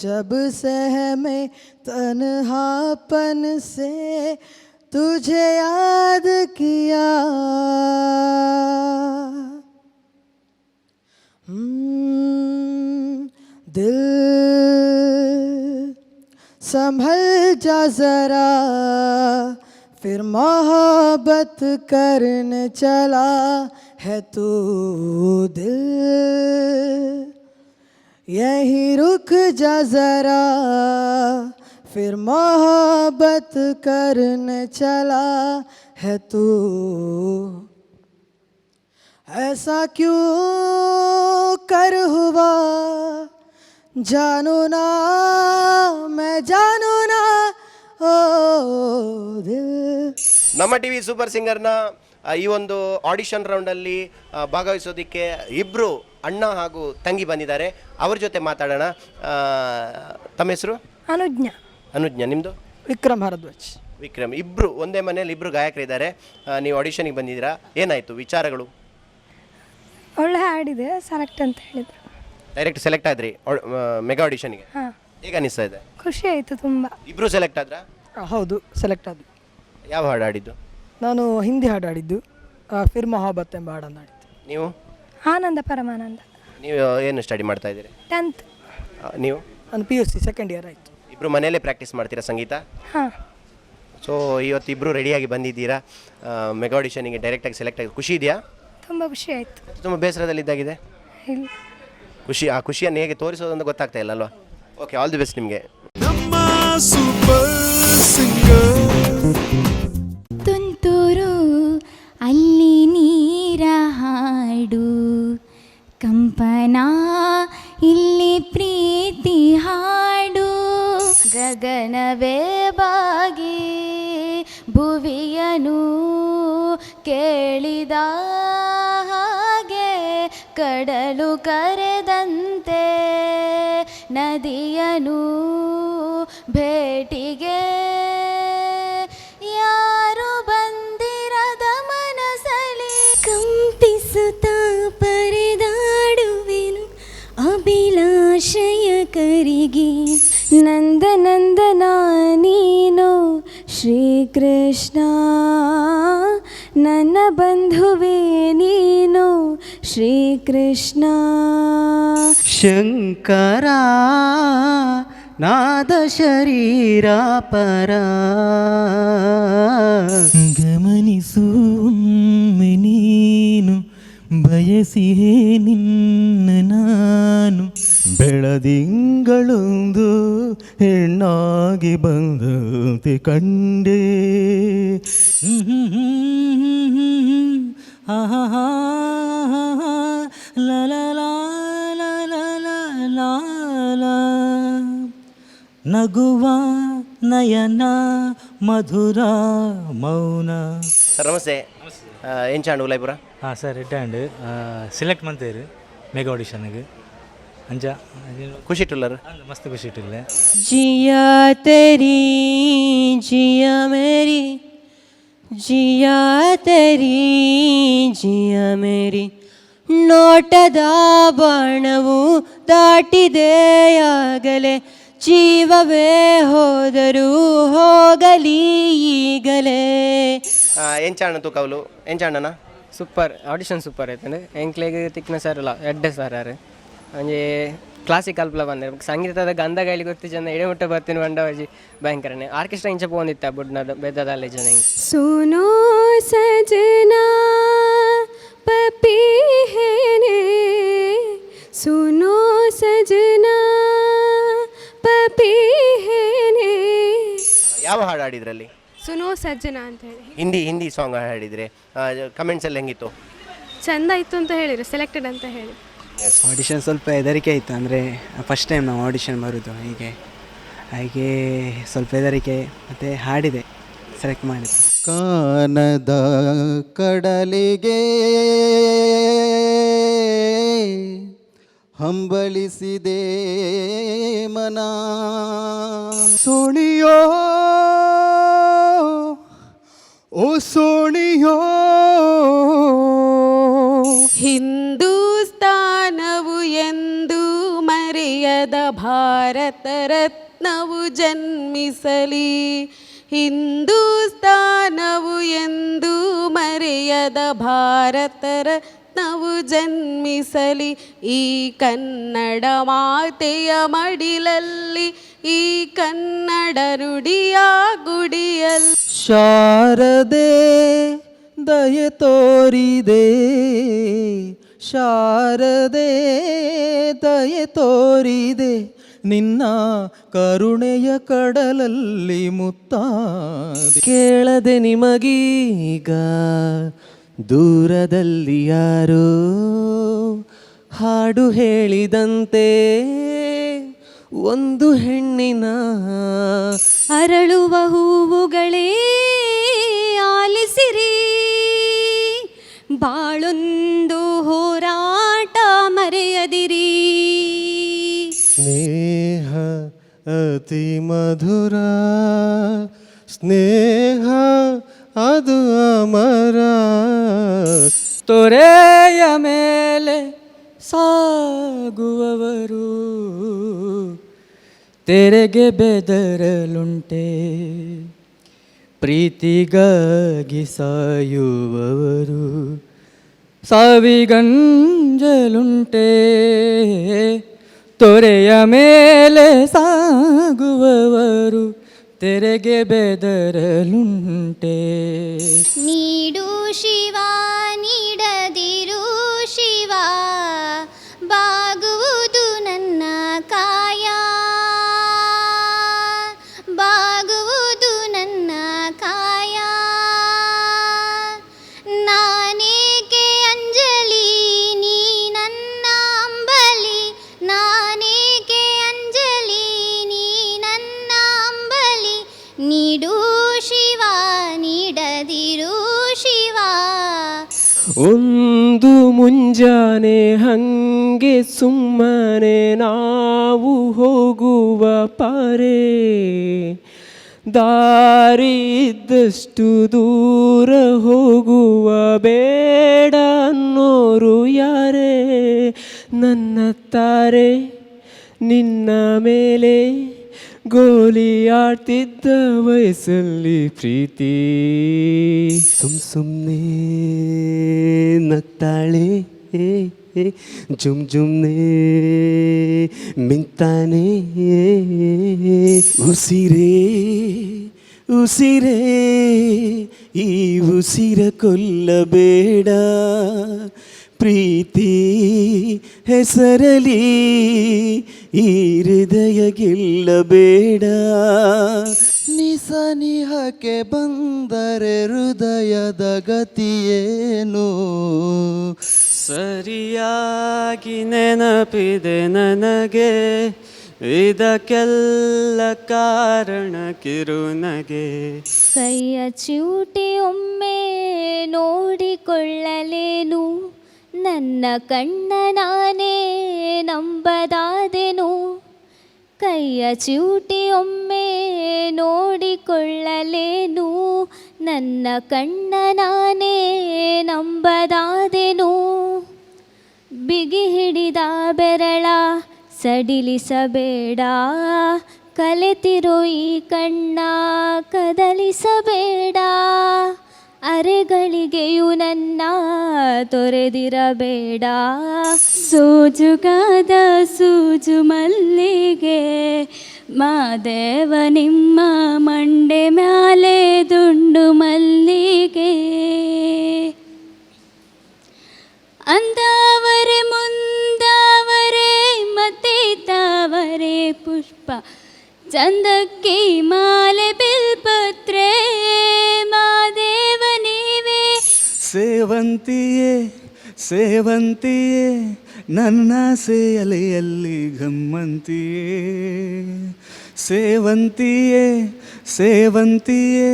जब सहमे तन्हापन से, तुझे याद किया। दिल संभल जा जरा, फिर मोहब्बत करने चला है तू। दिल यहीं रुक जा जरा, फिर मोहब्बत करने चला है तू। ऐसा क्यों कर हुआ, जानू ना मैं, जानू ना ओ दिल। ನಮ್ಮ ಟಿವಿ ಸೂಪರ್ ಸಿಂಗರ್ನ ಈ ಒಂದು ಆಡಿಷನ್ ರೌಂಡಲ್ಲಿ ಭಾಗವಹಿಸೋದಕ್ಕೆ ಇಬ್ಬರು ಅಣ್ಣ ಹಾಗೂ ತಂಗಿ ಬಂದಿದ್ದಾರೆ. ಅವ್ರ ಜೊತೆ ಮಾತಾಡೋಣ. ತಮ್ಮ ಹೆಸರು? ಅನುಜ್ಞಾ. ಅನುಜ್ಞಾ, ನಿಮ್ಮದು? ವಿಕ್ರಮ್ ಭಾರದ್ವಾಜ್. ವಿಕ್ರಮ್. ಇಬ್ಬರು ಒಂದೇ ಮನೆಯಲ್ಲಿ ಇಬ್ಬರು ಗಾಯಕರಿದ್ದಾರೆ. ನೀವು ಆಡಿಷನಿಗೆ ಬಂದಿದ್ದೀರಾ, ಏನಾಯಿತು ವಿಚಾರಗಳು? ಒಳ್ಳೆ ಹಾಡಿದೆ, ಸೆಲೆಕ್ಟ್ ಅಂತ ಹೇಳಿದರು. ಡೈರೆಕ್ಟ್ ಸೆಲೆಕ್ಟ್ ಆದ್ರಿ ಮೆಗಾ ಆಡಿಷನ್ಗೆ? ಹಾಂ. ಹೇಗೆ ಅನಿಸ್ತಾ ಇದೆ? ಖುಷಿ ಆಯಿತು ತುಂಬ. ಇಬ್ಬರು ಸೆಲೆಕ್ಟ್ ಆದ್ರಾ? ಹೌದು, ಸೆಲೆಕ್ಟ್ ಆದ್ವಿ. ಯಾವ ಹಾಡು ಹಾಡಿದ್ದು? ನಾನು ಹಿಂದಿ ಹಾಡು ಹಾಡಿದ್ದು, ಫಿರ್ ಮೊಹಬ್ಬತ್ ಎಂಬ ಹಾಡನ್ನು ಹಾಡಿದ್ದು. ನೀವು? ಆನಂದ ಪರಮಾನಂದ. ನೀವು ಏನು ಸ್ಟಡಿ ಮಾಡ್ತಾ ಇದ್ದೀರಿ? 10th. ನೀವು? ನಾನು PUC second year ಆಯಿತು. ಇಬ್ಬರು ಮನೆಯಲ್ಲೇ ಪ್ರಾಕ್ಟೀಸ್ ಮಾಡ್ತೀರಾ ಸಂಗೀತ? ಹಾಂ. ಸೊ ಇವತ್ತು ಇಬ್ಬರು ರೆಡಿಯಾಗಿ ಬಂದಿದ್ದೀರಾ, ಮೆಗಾ ಆಡಿಷನಿಗೆ ಡೈರೆಕ್ಟಾಗಿ ಸೆಲೆಕ್ಟ್ ಆಗಿ ಖುಷಿ ಇದೆಯಾ? ತುಂಬ ಖುಷಿ ಆಯಿತು. ತುಂಬ ಬೇಸರದಲ್ಲಿದ್ದಾಗಿದೆ? ಇಲ್ಲ. ಖುಷಿ, ಆ ಖುಷಿಯನ್ನು ಹೇಗೆ ತೋರಿಸೋದು ಅಂತ ಗೊತ್ತಾಗ್ತಾ ಇಲ್ಲ ಅಲ್ವಾ? Okay, all the best ನಿಮಗೆ. Super singer. ತುಂತುರು ಅಲ್ಲಿ ನೀರ ಹಾಡು, ಕಂಪನ ಇಲ್ಲಿ ಪ್ರೀತಿ ಹಾಡು, ಗಗನವೇ ಬಾಗಿ ಭುವಿಯನು ಕೇಳಿದ ಹಾಗೆ, ಕಡಲು ಕರೆದಂತೆ ನದಿಯನು ಭೇಟಿಗೆ, ಯಾರು ಬಂದಿರದ ಮನಸಲಿ ಕಂಪಿಸುತ್ತಾ ಪರೆದಾಡುವೆನು ಅಭಿಲಾಷೆಯ ಕರಿಗೆ. ನಂದ ನಂದನ ನೀನು ಶ್ರೀಕೃಷ್ಣ, ನನ್ನ ಬಂಧುವೇ ನೀನು ಶ್ರೀಕೃಷ್ಣ. ಶಂಕರ ನಾದ ಶರೀರ ಪರ, ಗಮನಿಸು ಒಮ್ಮೆ ನೀನು ಬಯಸಿಹೇ ನಿನ್ನ ನಾನು. ಬೆಳದಿಂಗಳೊಂದು ಹೆಣ್ಣಾಗಿ ಬಂದಂತೆ ಕಂಡೆ. ಲ ಲ ಲ ಲ ಲ ಲ ಲ. ನಗುವ ನಯನ ಮಧುರ ಮೌನ. ಸರ್ ನಮಸ್ತೆ. ಎಂಚಾಂಡ್ ಉಲೈಪುರ? ಹಾಂ ಸರ್, ಎಡ್ಡೆ ಸೆಲೆಕ್ಟ್ ಮಂತೇರು ಮೆಗಾ ಆಡಿಷನ್ಗೆ ಅಂಚ. ಖುಷಿ ಇಟ್ಟುಲ್ಲರು? ಮಸ್ತ್ ಖುಷಿ ಇಟ್ಟಿಲ್ಲ. जिया तेरी जिया मेरी, जिया तेरी जिया मेरी, ನೋಟದ ಬಾಣವು ದಾಟಿದೆಯಾಗಲೇ, ಜೀವವೇ ಹೋದರೂ ಹೋಗಲಿ ಈಗಲೇ. ಎಂಚಾಂಡ್ ತೂಕವಲು, ಎಂಚಾಂಡನ? Super audition super ಆಯ್ತು. ಎಂಕ್ಲೆಗ್ ತಿಕ್ನ ಸರ್ ಅಲ್ಲ, ಎಡ್ಡೆ ಸರ್ ಆರು. ಒಂಜಿ ಕ್ಲಾಸಿಕಲ್ ಅಲ್ಪಲ ಬಂದೆ ಸಂಗೀತದ ಗಂಧ ಗಾಳಿ ಗೊತ್ತಿ ಜನ ಎಡೆ ಮುಟ್ಟ ಬರ್ತೀನಿ ಬಂಡವಾಜಿ ಭಯಂಕರನೇ ಆರ್ಕೆಸ್ಟ್ರಾ ಇಂಚ ಪೋಂದಿತ್ತ ಬುಡ್ನದ ಬೆದ್ದದ ಜನ ಹಿಂಗೆ. सुनो सजना पपीहे, सुनो सजना पपीहे. ಯಾವ ಹಾಡು ಹಾಡಿದ್ರಲ್ಲಿ? ಸುನೋ ಸಜ್ಜನ ಅಂತ ಹೇಳಿ. ಹಿಂದಿ ಹಿಂದಿ ಸಾಂಗ್ ಹಾಡಿದರೆ ಕಮೆಂಟ್ಸ್ ಎಲ್ಲ ಹೆಂಗಿತ್ತು? ಚಂದ ಇತ್ತು ಅಂತ ಹೇಳಿದ್ರು, ಸೆಲೆಕ್ಟೆಡ್ ಅಂತ ಹೇಳಿ. ಆಡಿಷನ್ ಸ್ವಲ್ಪ ಹೆದರಿಕೆ ಆಯಿತು. ಅಂದರೆ ಫಸ್ಟ್ ಟೈಮ್ ನಾವು ಆಡಿಷನ್ ಬರೋದು, ಹೀಗೆ ಹಾಗೆ ಸ್ವಲ್ಪ ಹೆದರಿಕೆ. ಮತ್ತು ಹಾಡಿದೆ, ಸೆಲೆಕ್ಟ್ ಮಾಡಿದೆ. ಕಾನದ ಕಡಲಿಗೆ ಹಂಬಲಿಸಿದೆ ಮನ. ಸೋಣಿಯೋ ಓ ಸೋಣಿಯೋ, ಹಿಂದೂಸ್ತಾನವು ಎಂದು ಮರೆಯದ ಭಾರತ ರತ್ನವು ಜನ್ಮಿಸಲಿ, ಹಿಂದೂಸ್ತಾನವು ಎಂದು ಮರೆಯದ ಭಾರತ ರತ್ನವು ಜನ್ಮಿಸಲಿ, ಈ ಕನ್ನಡ ಮಾತೆಯ ಮಡಿಲಲ್ಲಿ, ಈ ಕನ್ನಡ ನುಡಿಯ ಗುಡಿಯಲ್ಲಿ. ಶಾರದೆ ದಯೆ ತೋರಿದೆ, ಶಾರದೆ ದಯೆ ತೋರಿದೆ, ನಿನ್ನ ಕರುಣೆಯ ಕಡಲಲ್ಲಿ ಮುತ್ತಾದೆ. ಕೇಳದೆ ನಿಮಗೀಗ ದೂರದಲ್ಲಿ ಯಾರೋ ಹಾಡು ಹೇಳಿದಂತೆ ಒಂದು ಹೆಣ್ಣಿನ. ಅರಳುವ ಹೂವುಗಳೇ ಆಲಿಸಿರಿ, ಬಾಳೊಂದು ಹೋರಾಟ ಮರೆಯದಿರಿ. ಸ್ನೇಹ ಅತಿ ಮಧುರ, ಸ್ನೇಹ ಅದು ಅಮರ. ತೊರೆಯ ಮೇಲೆ ಸಾಗುವವರು ತೆರೆಗೆ ಬೆದರಲುಂಟೆ, ಪ್ರೀತಿಗಾಗಿ ಸಾಯುವವರು ಸಾವಿಗಂಜಲುಂಟೆ. ತೊರೆಯ ಮೇಲೆ ಸಾಗುವವರು ತೆರೆಗೆ ಬೆದರಲುಂಟೆ. ನೀಡು ಶಿವ ನೀಡದಿರು ಶಿವ, ಬಾಗುವುದು ನನ್ನ ಕಾಯ, ಬಾಗುವುದು ನನ್ನ ಕಾಯ. ನಾನೇಕೆ ಅಂಜಲಿ ನೀ ನನ್ನ ಅಂಬಲಿ, ನಾನೇಕೆ ಅಂಜಲಿ ನೀ ನನ್ನ ಅಂಬಲಿ. ನೀಡು ಶಿವ ನೀಡದಿರು ಶಿವ. ಒಂದು ಮುಂಜಾನೆ ಹಂಗೆ ಸುಮ್ಮನೆ ನಾವು ಹೋಗುವ ಪಾರೆ, ದಾರಿ ಇದ್ದಷ್ಟು ದೂರ ಹೋಗುವ ಬೇಡ ಅನ್ನೋರು ಯಾರೇ. ನನ್ನ ತಾರೆ ನಿನ್ನ ಮೇಲೆ ಗೋಲಿ ಆಡ್ತಿದ್ದ ವಯಸ್ಸಲ್ಲಿ ಪ್ರೀತಿ. ಸುಮ್ ಸುಮ್ಮನೆ ನಗ್ತಾಳೆ, ಜುಮ್ ಜುಮ್ನೆ ಮಿಂತಾನೆ. ಉಸಿರೇ ಉಸಿರೇ ಈ ಉಸಿರ ಕೊಲ್ಲಬೇಡ, ಪ್ರೀತಿ ಹೆಸರಲಿ ಈ ಹೃದಯ ಗೆಲ್ಲಬೇಡ. ನಿಸನಿಹಕ್ಕೆ ಬಂದರೆ ಹೃದಯದ ಗತಿಯೇನು? ಸರಿಯಾಗಿ ನೆನಪಿದೆ ನನಗೆ, ಇದಕ್ಕೆಲ್ಲ ಕಾರಣ ಕಿರುನಗೆ. ಕೈಯ ಚಿವುಟಿ ಒಮ್ಮೆ ನೋಡಿಕೊಳ್ಳಲೇನು, ನನ್ನ ಕಣ್ಣ ನಾನೇ ನಂಬದಾದೆನು. ಕೈಯ ಚಿವುಟಿ ಒಮ್ಮೆ ನೋಡಿಕೊಳ್ಳಲೇನು, ನನ್ನ ಕಣ್ಣ ನಾನೇ ನಂಬದಾದೆನು. ಬಿಗಿ ಹಿಡಿದ ಬೆರಳ ಸಡಿಲಿಸಬೇಡ, ಕಲೆತಿರೋ ಈ ಕಣ್ಣ ಕದಲಿಸಬೇಡ. ಅರೆಗಳಿಗೆಯೂ ನನ್ನ ತೊರೆದಿರಬೇಡ. ಸೋಜುಗಾದ ಸೂಜು ಮಲ್ಲಿಗೆ ಮಾದೇವ ನಿಮ್ಮ ಮಂಡೆ ಮ್ಯಾಲೆ ದುಂಡು ಮಲ್ಲಿಗೆ. ಅಂದಾವರೆ ಮುಂದಾವರೆ ಮತ್ತೆ ತಾವರೆ ಪುಷ್ಪ ಚಂದಕ್ಕೆ ಮಾಲೆ ಬಿಲ್ಪತ್ರೆ ಮಾದೇವ ನೀವೇ. ಸೇವಂತಿಯೇ ಸೇವಂತಿಯೇ ನನ್ನ ಸೇಯಲೆಯಲ್ಲಿ ಗಮ್ಮಂತಿಯೇ, ಸೇವಂತಿಯೇ ಸೇವಂತಿಯೇ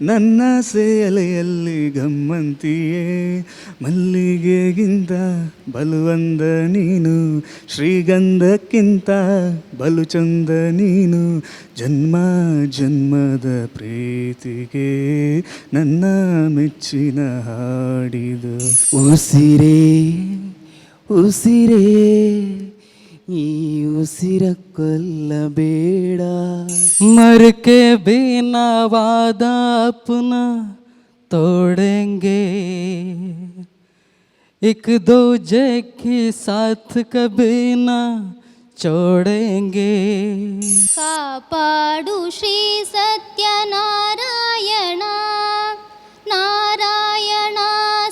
ನನ್ನ ಸೇಯಲೆಯಲ್ಲಿ ಗಮ್ಮಂತಿಯೇ. ಮಲ್ಲಿಗೆಗಿಂತ ಬಲುವಂದ ನೀನು, ಶ್ರೀಗಂಧಕ್ಕಿಂತ ಬಲು ಚಂದ ನೀನು. ಜನ್ಮ ಜನ್ಮದ ಪ್ರೀತಿಗೆ ನನ್ನ ಮೆಚ್ಚಿನ ಹಾಡಿದು. ಉಸಿರೇ ಉಸಿರೇ ಈ ಉಸಿರ ಕೊಲ್ಲಬೇಡ. मर के भी ना वादा अपना तोड़ेंगे, एक दूजे की साथ कभी ना छोड़ेंगे। ಕಾಪಾಡು ಶ್ರೀ ಸತ್ಯನಾರಾಯಣ, ನಾರಾಯಣ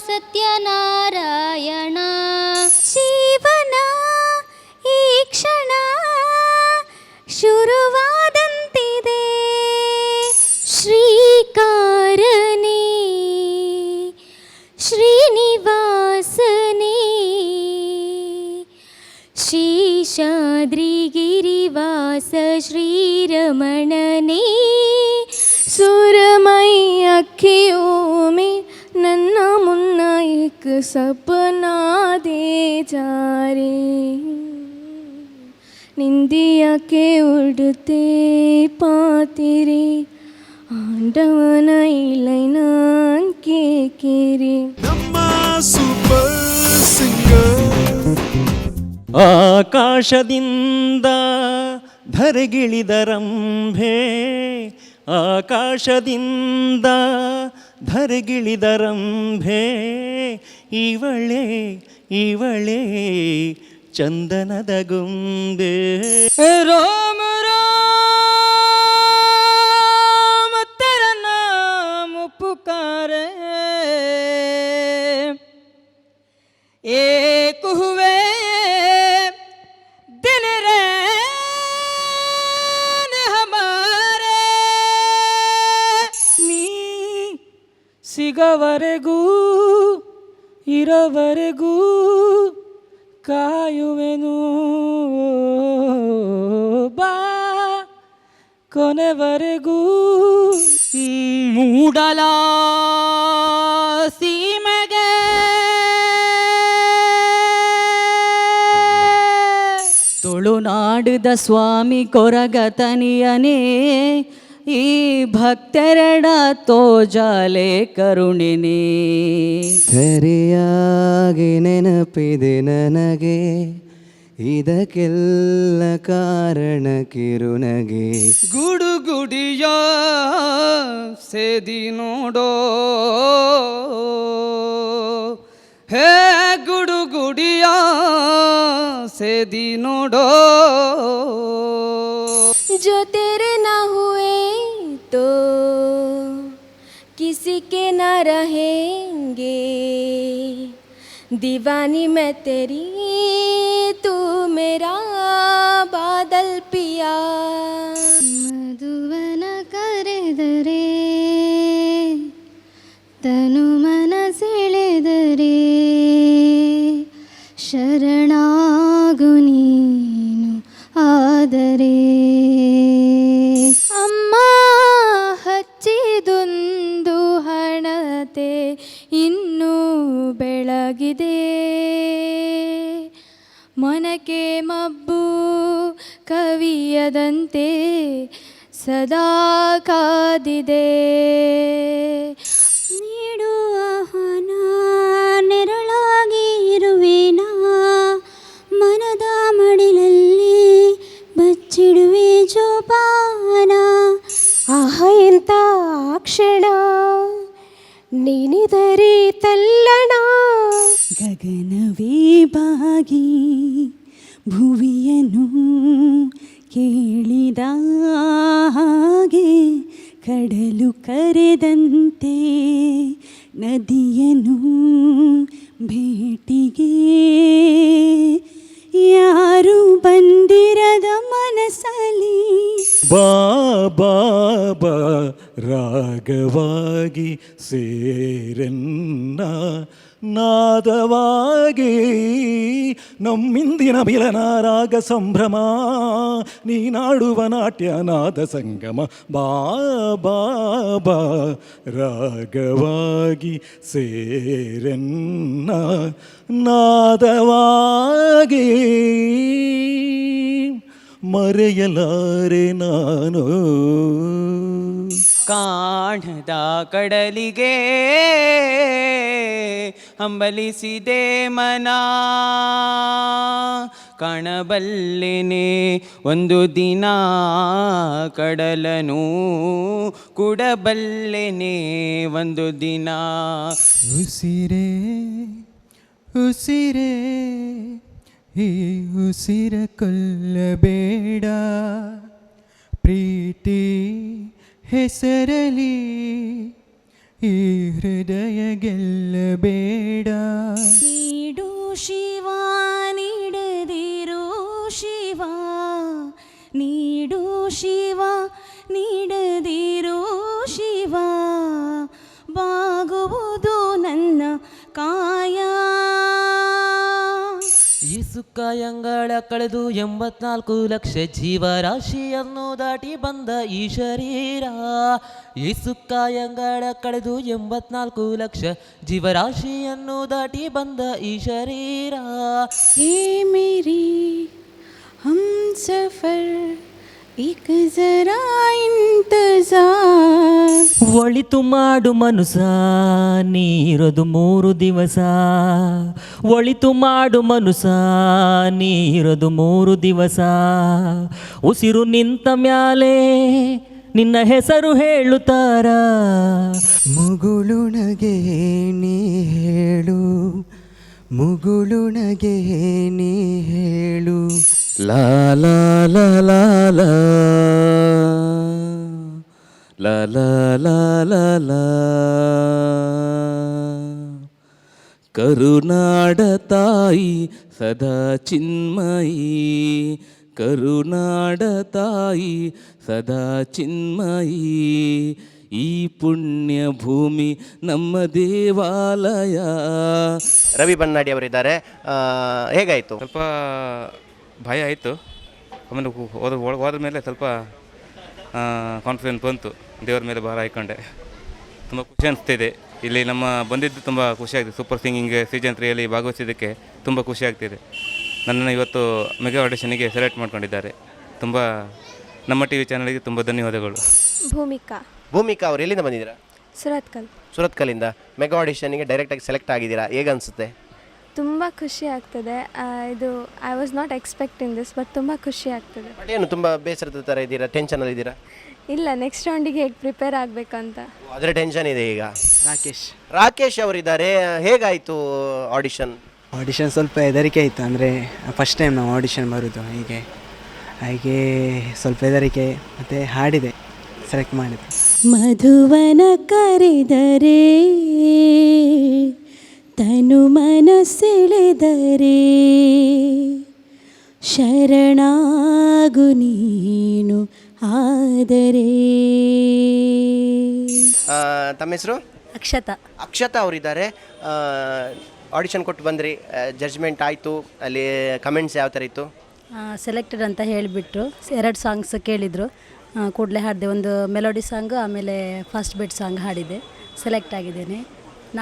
ಸತ್ಯನಾರಾಯಣ. ಜೀವನ ಈ ಕ್ಷಣ ಶುರುವಾದಂತಿದೆ. ಶ್ರೀಕಾರನೇ ಶ್ರೀನಿವಾಸನೇ, ಶೇಷಾದ್ರಿಗಿರಿವಾಸ ಶ್ರೀರಮಣನೇ. सुरमई अखियों में नन्हा मुन्ना एक सपना दे जा रे, निंदिया के उड़ते पातिरे ಆಂಡವನ ಇಲೈ ನಾನ್ ಕೇಕಿರಿ. Super singer. ಆಕಾಶದಿಂದ ಧರೆಗಿಳಿದರಂಭೆ, ಆಕಾಶದಿಂದ ಧರೆಗಿಳಿದರಂಭೆ, ಇವಳೇ ಇವಳೇ ಚಂದನದ ಗೊಂಬೆ. ರಾಮ ರಾಮ. ಸಿಗವರೆಗೂ ಇರೋವರೆಗೂ ಕಾಯುವೆನು, ಬಾ ಕೊನೆವರೆಗೂ. ಮೂಡಲ ಸೀಮೆಗೆ ತುಳುನಾಡುದ ಸ್ವಾಮಿ ಕೊರಗತನಿಯನೇ, ಈ ಭಕ್ತರೆಡ ತೋಜಾಲೆ ಕರುಣಿನಿ. ಸರಿಯಾಗಿ ನೆನಪಿದೆ ನನಗೆ, ಇದಕ್ಕೆಲ್ಲ ಕಾರಣ ಕಿರುನಗೆ. ಗುಡುಗುಡಿಯ ಸೇದಿ ನೋಡೋ, ಹೇ ಗುಡುಗುಡಿಯ ಸೇದಿ ನೋಡೋ. जो तेरे ना हुए तो किसी के ना रहेंगे, दीवानी मैं तेरी तू मेरा बादल पिया। ಮಧುವನ ಕರೆದರೆ ತನು ಮನ ಸೆಳೆದರೆ, ಶರಣಾಗು ನೀನು ಆದರೆ. ಅಮ್ಮ ಹಚ್ಚಿದೊಂದು ಹಣತೆ ಇನ್ನೂ ಬೆಳಗಿದೆ, ಮೊನಕೆ ಮಬ್ಬು ಕವಿಯದಂತೆ ಸದಾ ಕಾದಿದೆ. ನೀಡುವ ಹಣ ನೆರಳಾಗಿ ಇರುವೆನಾ, ಮನದ ಮಡಿಲಲ್ಲಿ ಬಚ್ಚಿಡುವೆ ಜೋಪಾನ. ಆಹ ಎಂತ ಆ ಕ್ಷಣ ನೀನಿದರೆ ತಲ್ಲಣ. ಗಗನವೇ ಬಾಗಿ ಭುವಿಯನ್ನು ಕೇಳಿದ ಹಾಗೆ, ಕಡಲು ಕರೆದಂತೆ ನದಿಯನ್ನು ಭೇಟಿಗೆ, ಯಾರು ಬಂದಿರದ ಮನಸ್ಸಲಿ. ಬಾ ಬಾ ಬಾ ರಾಗವಾಗಿ ಸೇರೆನ್ನ ನಾದವಾಗಿ, ನಮ್ಮಿಂದಿನ ಮಿಲನ ರಾಗ ಸಂಭ್ರಮ, ನೀನಾಡುವ ನಾಟ್ಯ ನಾದ ಸಂಗಮ. ಬಾ ಬಾ ಬಾ ರಾಗವಾಗಿ ಸೇರೆನ್ನ ನಾದವಾಗಿ, ಮರೆಯಲಾರೆ ನಾನು. ಕಾಣದ ಕಡಲಿಗೆ ಹಂಬಲಿಸಿದೆ ಮನ, ಕಾಣಬಲ್ಲೆನೆ ಒಂದು ದಿನ ಕಡಲನು, ಕೂಡಬಲ್ಲೆನೆ ಒಂದು ದಿನ. ಉಸಿರೇ ಉಸಿರೇ ಈ ಉಸಿರ ಕೊಲ್ಲಬೇಡ, ಪ್ರೀತಿ ಹೆಸರಲಿ ಈ ಹೃದಯ ಗೆಲ್ಲಬೇಡ. ನೀಡು ಶಿವ ನೀಡದಿರೋ ಶಿವ, ನೀಡು ಶಿವ ನೀಡದಿರೋ ಶಿವ, ಬಾಗುವುದು ನನ್ನ ಕಾಯ. ಈ ಸುಖಾಯಂಗಳ ಕಳೆದು 84 ಲಕ್ಷ ಜೀವರಾಶಿಯನ್ನು ದಾಟಿ ಬಂದ ಈ ಶರೀರ. ಈ ಸುಖಾಯಂಗಳ ಕಳೆದು 84 ಲಕ್ಷ ಜೀವರಾಶಿಯನ್ನು ದಾಟಿ ಬಂದ ಈ ಶರೀರ. हे मेरे हम सफर एक जरा इंतजार. ಒಳಿತು ಮಾಡು ಮನುಸ ನೀರದು 3 ದಿವಸ, ಒಳಿತು ಮಾಡು ಮನುಸ ನೀರದು 3 ದಿವಸ, ಉಸಿರು ನಿಂತ ಮ್ಯಾಲೆ ನಿನ್ನ ಹೆಸರು ಹೇಳುತ್ತಾರ. ಮುಗುಳುನಗೆ ನೀ ಹೇಳು, ಮುಗುಳುನಗೆ ನೀ ಹೇಳು. ಲಾ ಲಾ ಲಾ ಲಾ ಲಾ ಲಾ ಲಾ ಲಾ ಲಾ ಲಾ. ಕರುನಾಡ ತಾಯಿ ಸದಾ ಚಿನ್ಮಯಿ, ಕರುನಾಡ ತಾಯಿ ಸದಾ ಚಿನ್ಮಯಿ. ಈ ಪುಣ್ಯ ಭೂಮಿ ನಮ್ಮ ದೇವಾಲಯ. ರವಿ ಬನ್ನಾಡಿ ಅವರಿದ್ದಾರೆ. ಹೇಗಾಯಿತು? ಸ್ವಲ್ಪ ಭಯ ಆಯಿತು. ಆಮೇಲೆ ಹೋದ ಒಳಗೆ ಹೋದ ಮೇಲೆ ಸ್ವಲ್ಪ ಕಾನ್ಫಿಡೆನ್ಸ್ ಬಂತು. ದೇವರ ಮೇಲೆ ಭಾರ ಹಾಕ್ಕೊಂಡೆ. ತುಂಬ ಖುಷಿ ಅನಿಸ್ತಿದೆ. ಇಲ್ಲಿ ನಮ್ಮ ಬಂದಿದ್ದು ತುಂಬ ಖುಷಿಯಾಗಿದೆ. ಸೂಪರ್ ಸಿಂಗಿಂಗ್ ಸೀಸನ್ 3ಯಲ್ಲಿ ಭಾಗವಹಿಸಿದ್ದಕ್ಕೆ ತುಂಬ ಖುಷಿ ಆಗ್ತಿದೆ. ನನ್ನನ್ನು ಇವತ್ತು ಮೆಗಾ ಆಡಿಷನಿಗೆ ಸೆಲೆಕ್ಟ್ ಮಾಡ್ಕೊಂಡಿದ್ದಾರೆ. ತುಂಬ ನಮ್ಮ ಟಿವಿ ಚಾನಲ್ಗೆ ತುಂಬ ಧನ್ಯವಾದಗಳು. ಭೂಮಿಕಾ. ಭೂಮಿಕಾ ಅವರು ಎಲ್ಲಿಂದ ಬಂದಿದ್ದೀರಾ? ಸುರತ್ಕಲ್. ಸುರತ್ಕಲಿಂದ ಮೆಗಾ ಆಡಿಷನಿಗೆ ಡೈರೆಕ್ಟಾಗಿ ಸೆಲೆಕ್ಟ್ ಆಗಿದ್ದೀರಾ, ಹೇಗನ್ಸುತ್ತೆ? ತುಂಬ ಖುಷಿ ಆಗ್ತದೆ. ಇದು I was not expecting this, but ತುಂಬ ಖುಷಿ ಆಗ್ತದೆ. ಬಟ್ ಏನು ತುಂಬ ಬೇಸರದ ಥರ ಇದ್ದೀರಾ, ಟೆನ್ಷನಲ್ಲಿ ಇದ್ದೀರಾ? ಇಲ್ಲ, ನೆಕ್ಸ್ಟ್ ರೌಂಡಿಗೆ ಹೇಗೆ ಪ್ರಿಪೇರ್ ಆಗಬೇಕಂತ ಅದರ ಟೆನ್ಷನ್ ಇದೆ ಈಗ. ರಾಕೇಶ್. ರಾಕೇಶ್ ಅವರಿದ್ದಾರೆ. ಹೇಗಾಯಿತು ಆಡಿಷನ್? ಆಡಿಷನ್ ಸ್ವಲ್ಪ ಹೆದರಿಕೆ ಆಯಿತು. ಅಂದರೆ ಫಸ್ಟ್ ಟೈಮ್ ನಾವು ಆಡಿಷನ್ ಬರೋದು, ಹೀಗೆ ಹಾಗೆ ಸ್ವಲ್ಪ ಹೆದರಿಕೆ. ಮತ್ತು ಹಾಡಿದೆ, ಸೆಲೆಕ್ಟ್ ಮಾಡಿದೆ. ಮಧುವನ ಕರೆದರೆ ತನು ಮನಸೆಳೆದರೆ ಶರಣಾಗು ನೀನು ಆದರೆ. ತಮ್ಮ ಹೆಸರು? ಅಕ್ಷತಾ. ಅಕ್ಷತಾ ಅವರಿದ್ದಾರೆ. ಆಡಿಷನ್ ಕೊಟ್ಟು ಬಂದ್ರಿ, ಜಡ್ಜ್ಮೆಂಟ್ ಆಯಿತು, ಅಲ್ಲಿ ಕಮೆಂಟ್ಸ್ ಯಾವ ಥರ ಇತ್ತು? ಸೆಲೆಕ್ಟೆಡ್ ಅಂತ ಹೇಳಿಬಿಟ್ರು. 2 ಸಾಂಗ್ಸ್ ಕೇಳಿದರು, ಕೂಡಲೇ ಹಾಡಿದೆ. ಒಂದು ಮೆಲೋಡಿ ಸಾಂಗ್, ಆಮೇಲೆ ಫಾಸ್ಟ್ ಬೀಟ್ ಸಾಂಗ್ ಹಾಡಿದೆ. ಸೆಲೆಕ್ಟ್ ಆಗಿದ್ದೇನೆ.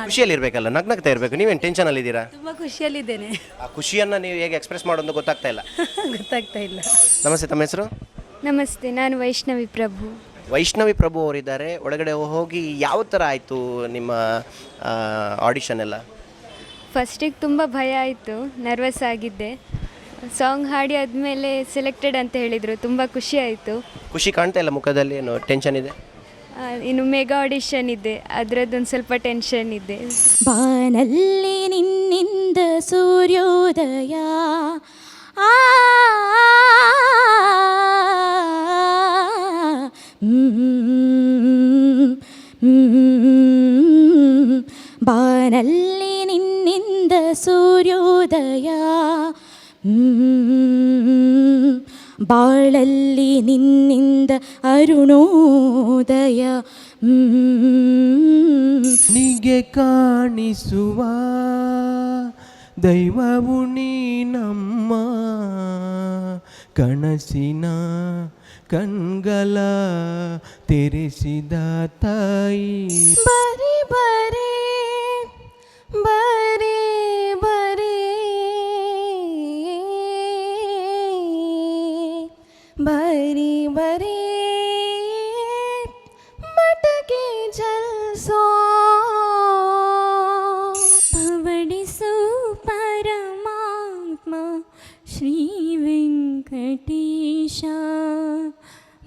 ಖುಷಿಯಲ್ಲಿ ಇರಬೇಕಲ್ಲ, ನಗ್ನಗ್ತಾ ಇರಬೇಕು. ನೀವೇನು ಟೆನ್ಷನಲ್ಲಿ ಇದ್ದೀರಾ? ತುಂಬ ಖುಷಿಯಲ್ಲಿದ್ದೇನೆ. ಆ ಖುಷಿಯನ್ನು ನೀವು ಹೇಗೆ ಎಕ್ಸ್ಪ್ರೆಸ್ ಮಾಡೋದು ಗೊತ್ತಾಗ್ತಾ ಇಲ್ಲ. ಗೊತ್ತಾಗ್ತಾ ಇಲ್ಲ. ನಮಸ್ತೆ, ತಮ್ಮ ಹೆಸರು? ನಮಸ್ತೆ, ನಾನು ವೈಷ್ಣವಿ ಪ್ರಭು. ವೈಷ್ಣವಿ ಪ್ರಭು ಅವರಿದ್ದಾರೆ. ಒಳಗಡೆ ಹೋಗಿ ಯಾವ ಥರ ಆಯಿತು ನಿಮ್ಮ ಆಡಿಷನ್ ಎಲ್ಲ? ಫಸ್ಟಿಗೆ ತುಂಬ ಭಯ ಆಯಿತು, ನರ್ವಸ್ ಆಗಿದ್ದೆ. ಸಾಂಗ್ ಹಾಡಿ ಆದಮೇಲೆ ಸೆಲೆಕ್ಟೆಡ್ ಅಂತ ಹೇಳಿದರು, ತುಂಬ ಖುಷಿ ಆಯಿತು. ಖುಷಿ ಕಾಣ್ತಾ ಇಲ್ಲ ಮುಖದಲ್ಲಿ, ಏನು ಟೆನ್ಷನ್ ಇದೆ? ಇನ್ನು ಮೆಗಾ ಆಡಿಷನ್ ಇದೆ, ಅದರದ್ದೊಂದು ಸ್ವಲ್ಪ ಟೆನ್ಷನ್ ಇದೆ. ಬಾನಲ್ಲಿ ನಿನ್ನಿಂದ ಸೂರ್ಯೋದಯ ಆ ಬಾನಲ್ಲಿ ನಿನ್ನಿಂದ ಸೂರ್ಯೋದಯ ಬಾಳಲ್ಲಿ ನಿನ್ನಿಂದ ಅರುಣೋದಯ. ನಿಗೆ ಕಾಣಿಸುವ ದೈವವು ನೀನಮ್ಮ, ಕನಸಿನ ಕಣ್ಗಳ ತೆರೆಸಿದ ತಾಯಿ. ಬರಿ ಬರಿ ಬರಿ ಬರಿ ಬರಿ ಬರಿ ಮಟಕೆ ಜಲ್ಸೋ ಪವಡಿಸು ಪರಮಾತ್ಮ ಶ್ರೀ ವೆಂಕಟೇಶ,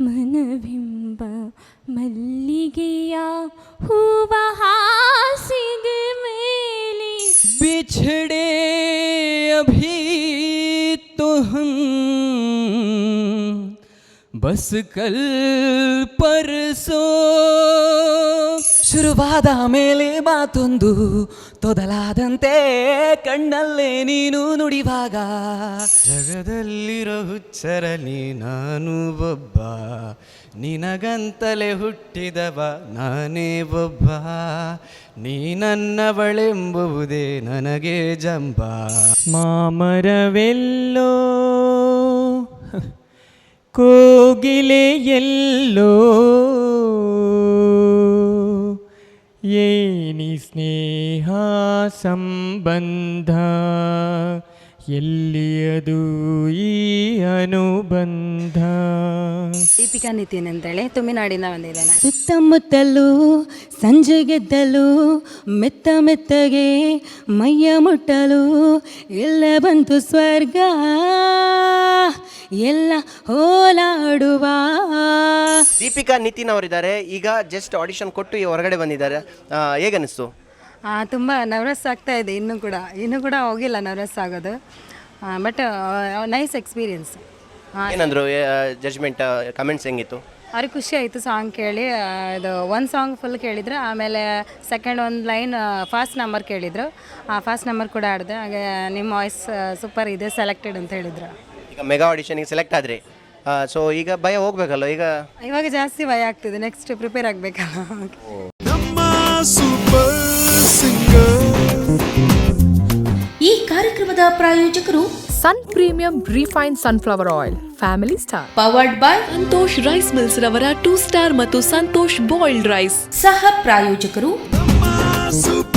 ಮನವಿಂಬ ಮಲ್ಲಿಗೆಯ ಹೂವ ಹಾಸಿಗೆ ಮೇಲೆ. ಬಿಛಡೆ ಅಭಿ ತೋ ಹಮ್ ಬಸ್ ಕಲ್ ಪರ್ಸೋ. ಶುರುವಾದ ಮೇಲೆ ಮಾತೊಂದು ತೊದಲಾದಂತೆ ಕಣ್ಣಲ್ಲೇ ನೀನು ನುಡಿವಾಗ. ಜಗದಲ್ಲಿರೋ ಹುಚ್ಚರಲಿ ನಾನು ಒಬ್ಬ, ನಿನಗಂತಲೇ ಹುಟ್ಟಿದವ ನಾನೇ ಒಬ್ಬ, ನೀ ನನ್ನವಳೆಂಬುವುದೇ ನನಗೆ ಜಂಬ. ಮಾಮರವೆಲ್ಲೋ ಕೋಗಿಲೆಯೆಲ್ಲೋ ಏನಿ ಸ್ನೇಹ ಸಂಬಂಧ, ಎಲ್ಲಿಯದು ಈ ಅನುಬಂಧ. ದೀಪಿಕಾ ನಿತಿನ್ ಅಂತೇಳಿ ತುಮಿನಾಡಿಂದ ಬಂದಿದ್ದೇನೆ. ಸುತ್ತಮುತ್ತಲೂ ಸಂಜೆಗೆದ್ದಲು ಮೆತ್ತ ಮೆತ್ತಗೆ ಮೈಯ ಮುಟ್ಟಲು ಎಲ್ಲ ಬಂತು ಸ್ವರ್ಗ, ಎಲ್ಲ ಹೋಲಾಡುವ. ದೀಪಿಕಾ ನಿತಿನ್ ಅವರಿದ್ದಾರೆ. ಈಗ ಜಸ್ಟ್ ಆಡಿಷನ್ ಕೊಟ್ಟು ಈ ಹೊರಗಡೆ ಬಂದಿದ್ದಾರೆ. ಹೇಗನ್ನಿಸ್ತು? ತುಂಬ ನರ್ವಸ್ ಆಗ್ತಾ ಇದೆ, ಇನ್ನೂ ಕೂಡ ಹೋಗಿಲ್ಲ ನರ್ವಸ್ ಆಗೋದು. But nice experience. ಏನಂದ್ರು ಜಡ್ಜ್ಮೆಂಟ್, ಕಮೆಂಟ್ಸ್ ಹೆಂಗಿತ್ತು? ಅವ್ರಿಗೆ ಖುಷಿ ಆಯಿತು ಸಾಂಗ್ ಕೇಳಿ. ಇದು ಒಂದು ಸಾಂಗ್ ಫುಲ್ ಕೇಳಿದರು, ಆಮೇಲೆ ಸೆಕೆಂಡ್ ಒಂದು ಲೈನ್ ಫಾಸ್ಟ್ ನಂಬರ್ ಕೇಳಿದರು. ಆ ಫಾಸ್ಟ್ ನಂಬರ್ ಕೂಡ ಆಡಿದೆ. ಹಾಗೆ ನಿಮ್ಮ ವಾಯ್ಸ್ ಸೂಪರ್ ಇದೆ, ಸೆಲೆಕ್ಟೆಡ್ ಅಂತ ಹೇಳಿದರು. ಈಗ ಮೆಗಾ ಆಡಿಷನಿಗೆ ಸೆಲೆಕ್ಟ್ ಆದರೆ ಸೊ ಈಗ ಭಯ ಹೋಗ್ಬೇಕಲ್ಲ ಈಗ? ಇವಾಗ ಜಾಸ್ತಿ ಭಯ ಆಗ್ತದೆ, ನೆಕ್ಸ್ಟ್ ಪ್ರಿಪೇರ್ ಆಗಬೇಕಲ್ಲ. Super singer. ಈ ಕಾರ್ಯಕ್ರಮದ ಪ್ರಾಯೋಜಕರು Sun Premium refined sunflower oil, family star. Powered by Santosh rice mills ರವರ ಟೂ ಸ್ಟಾರ್ ಮತ್ತು ಸಂತೋಷ್ ಬಾಯ್ಲ್ಡ್ ರೈಸ್. ಸಹ ಪ್ರಾಯೋಜಕರು ಸೂಪರ್.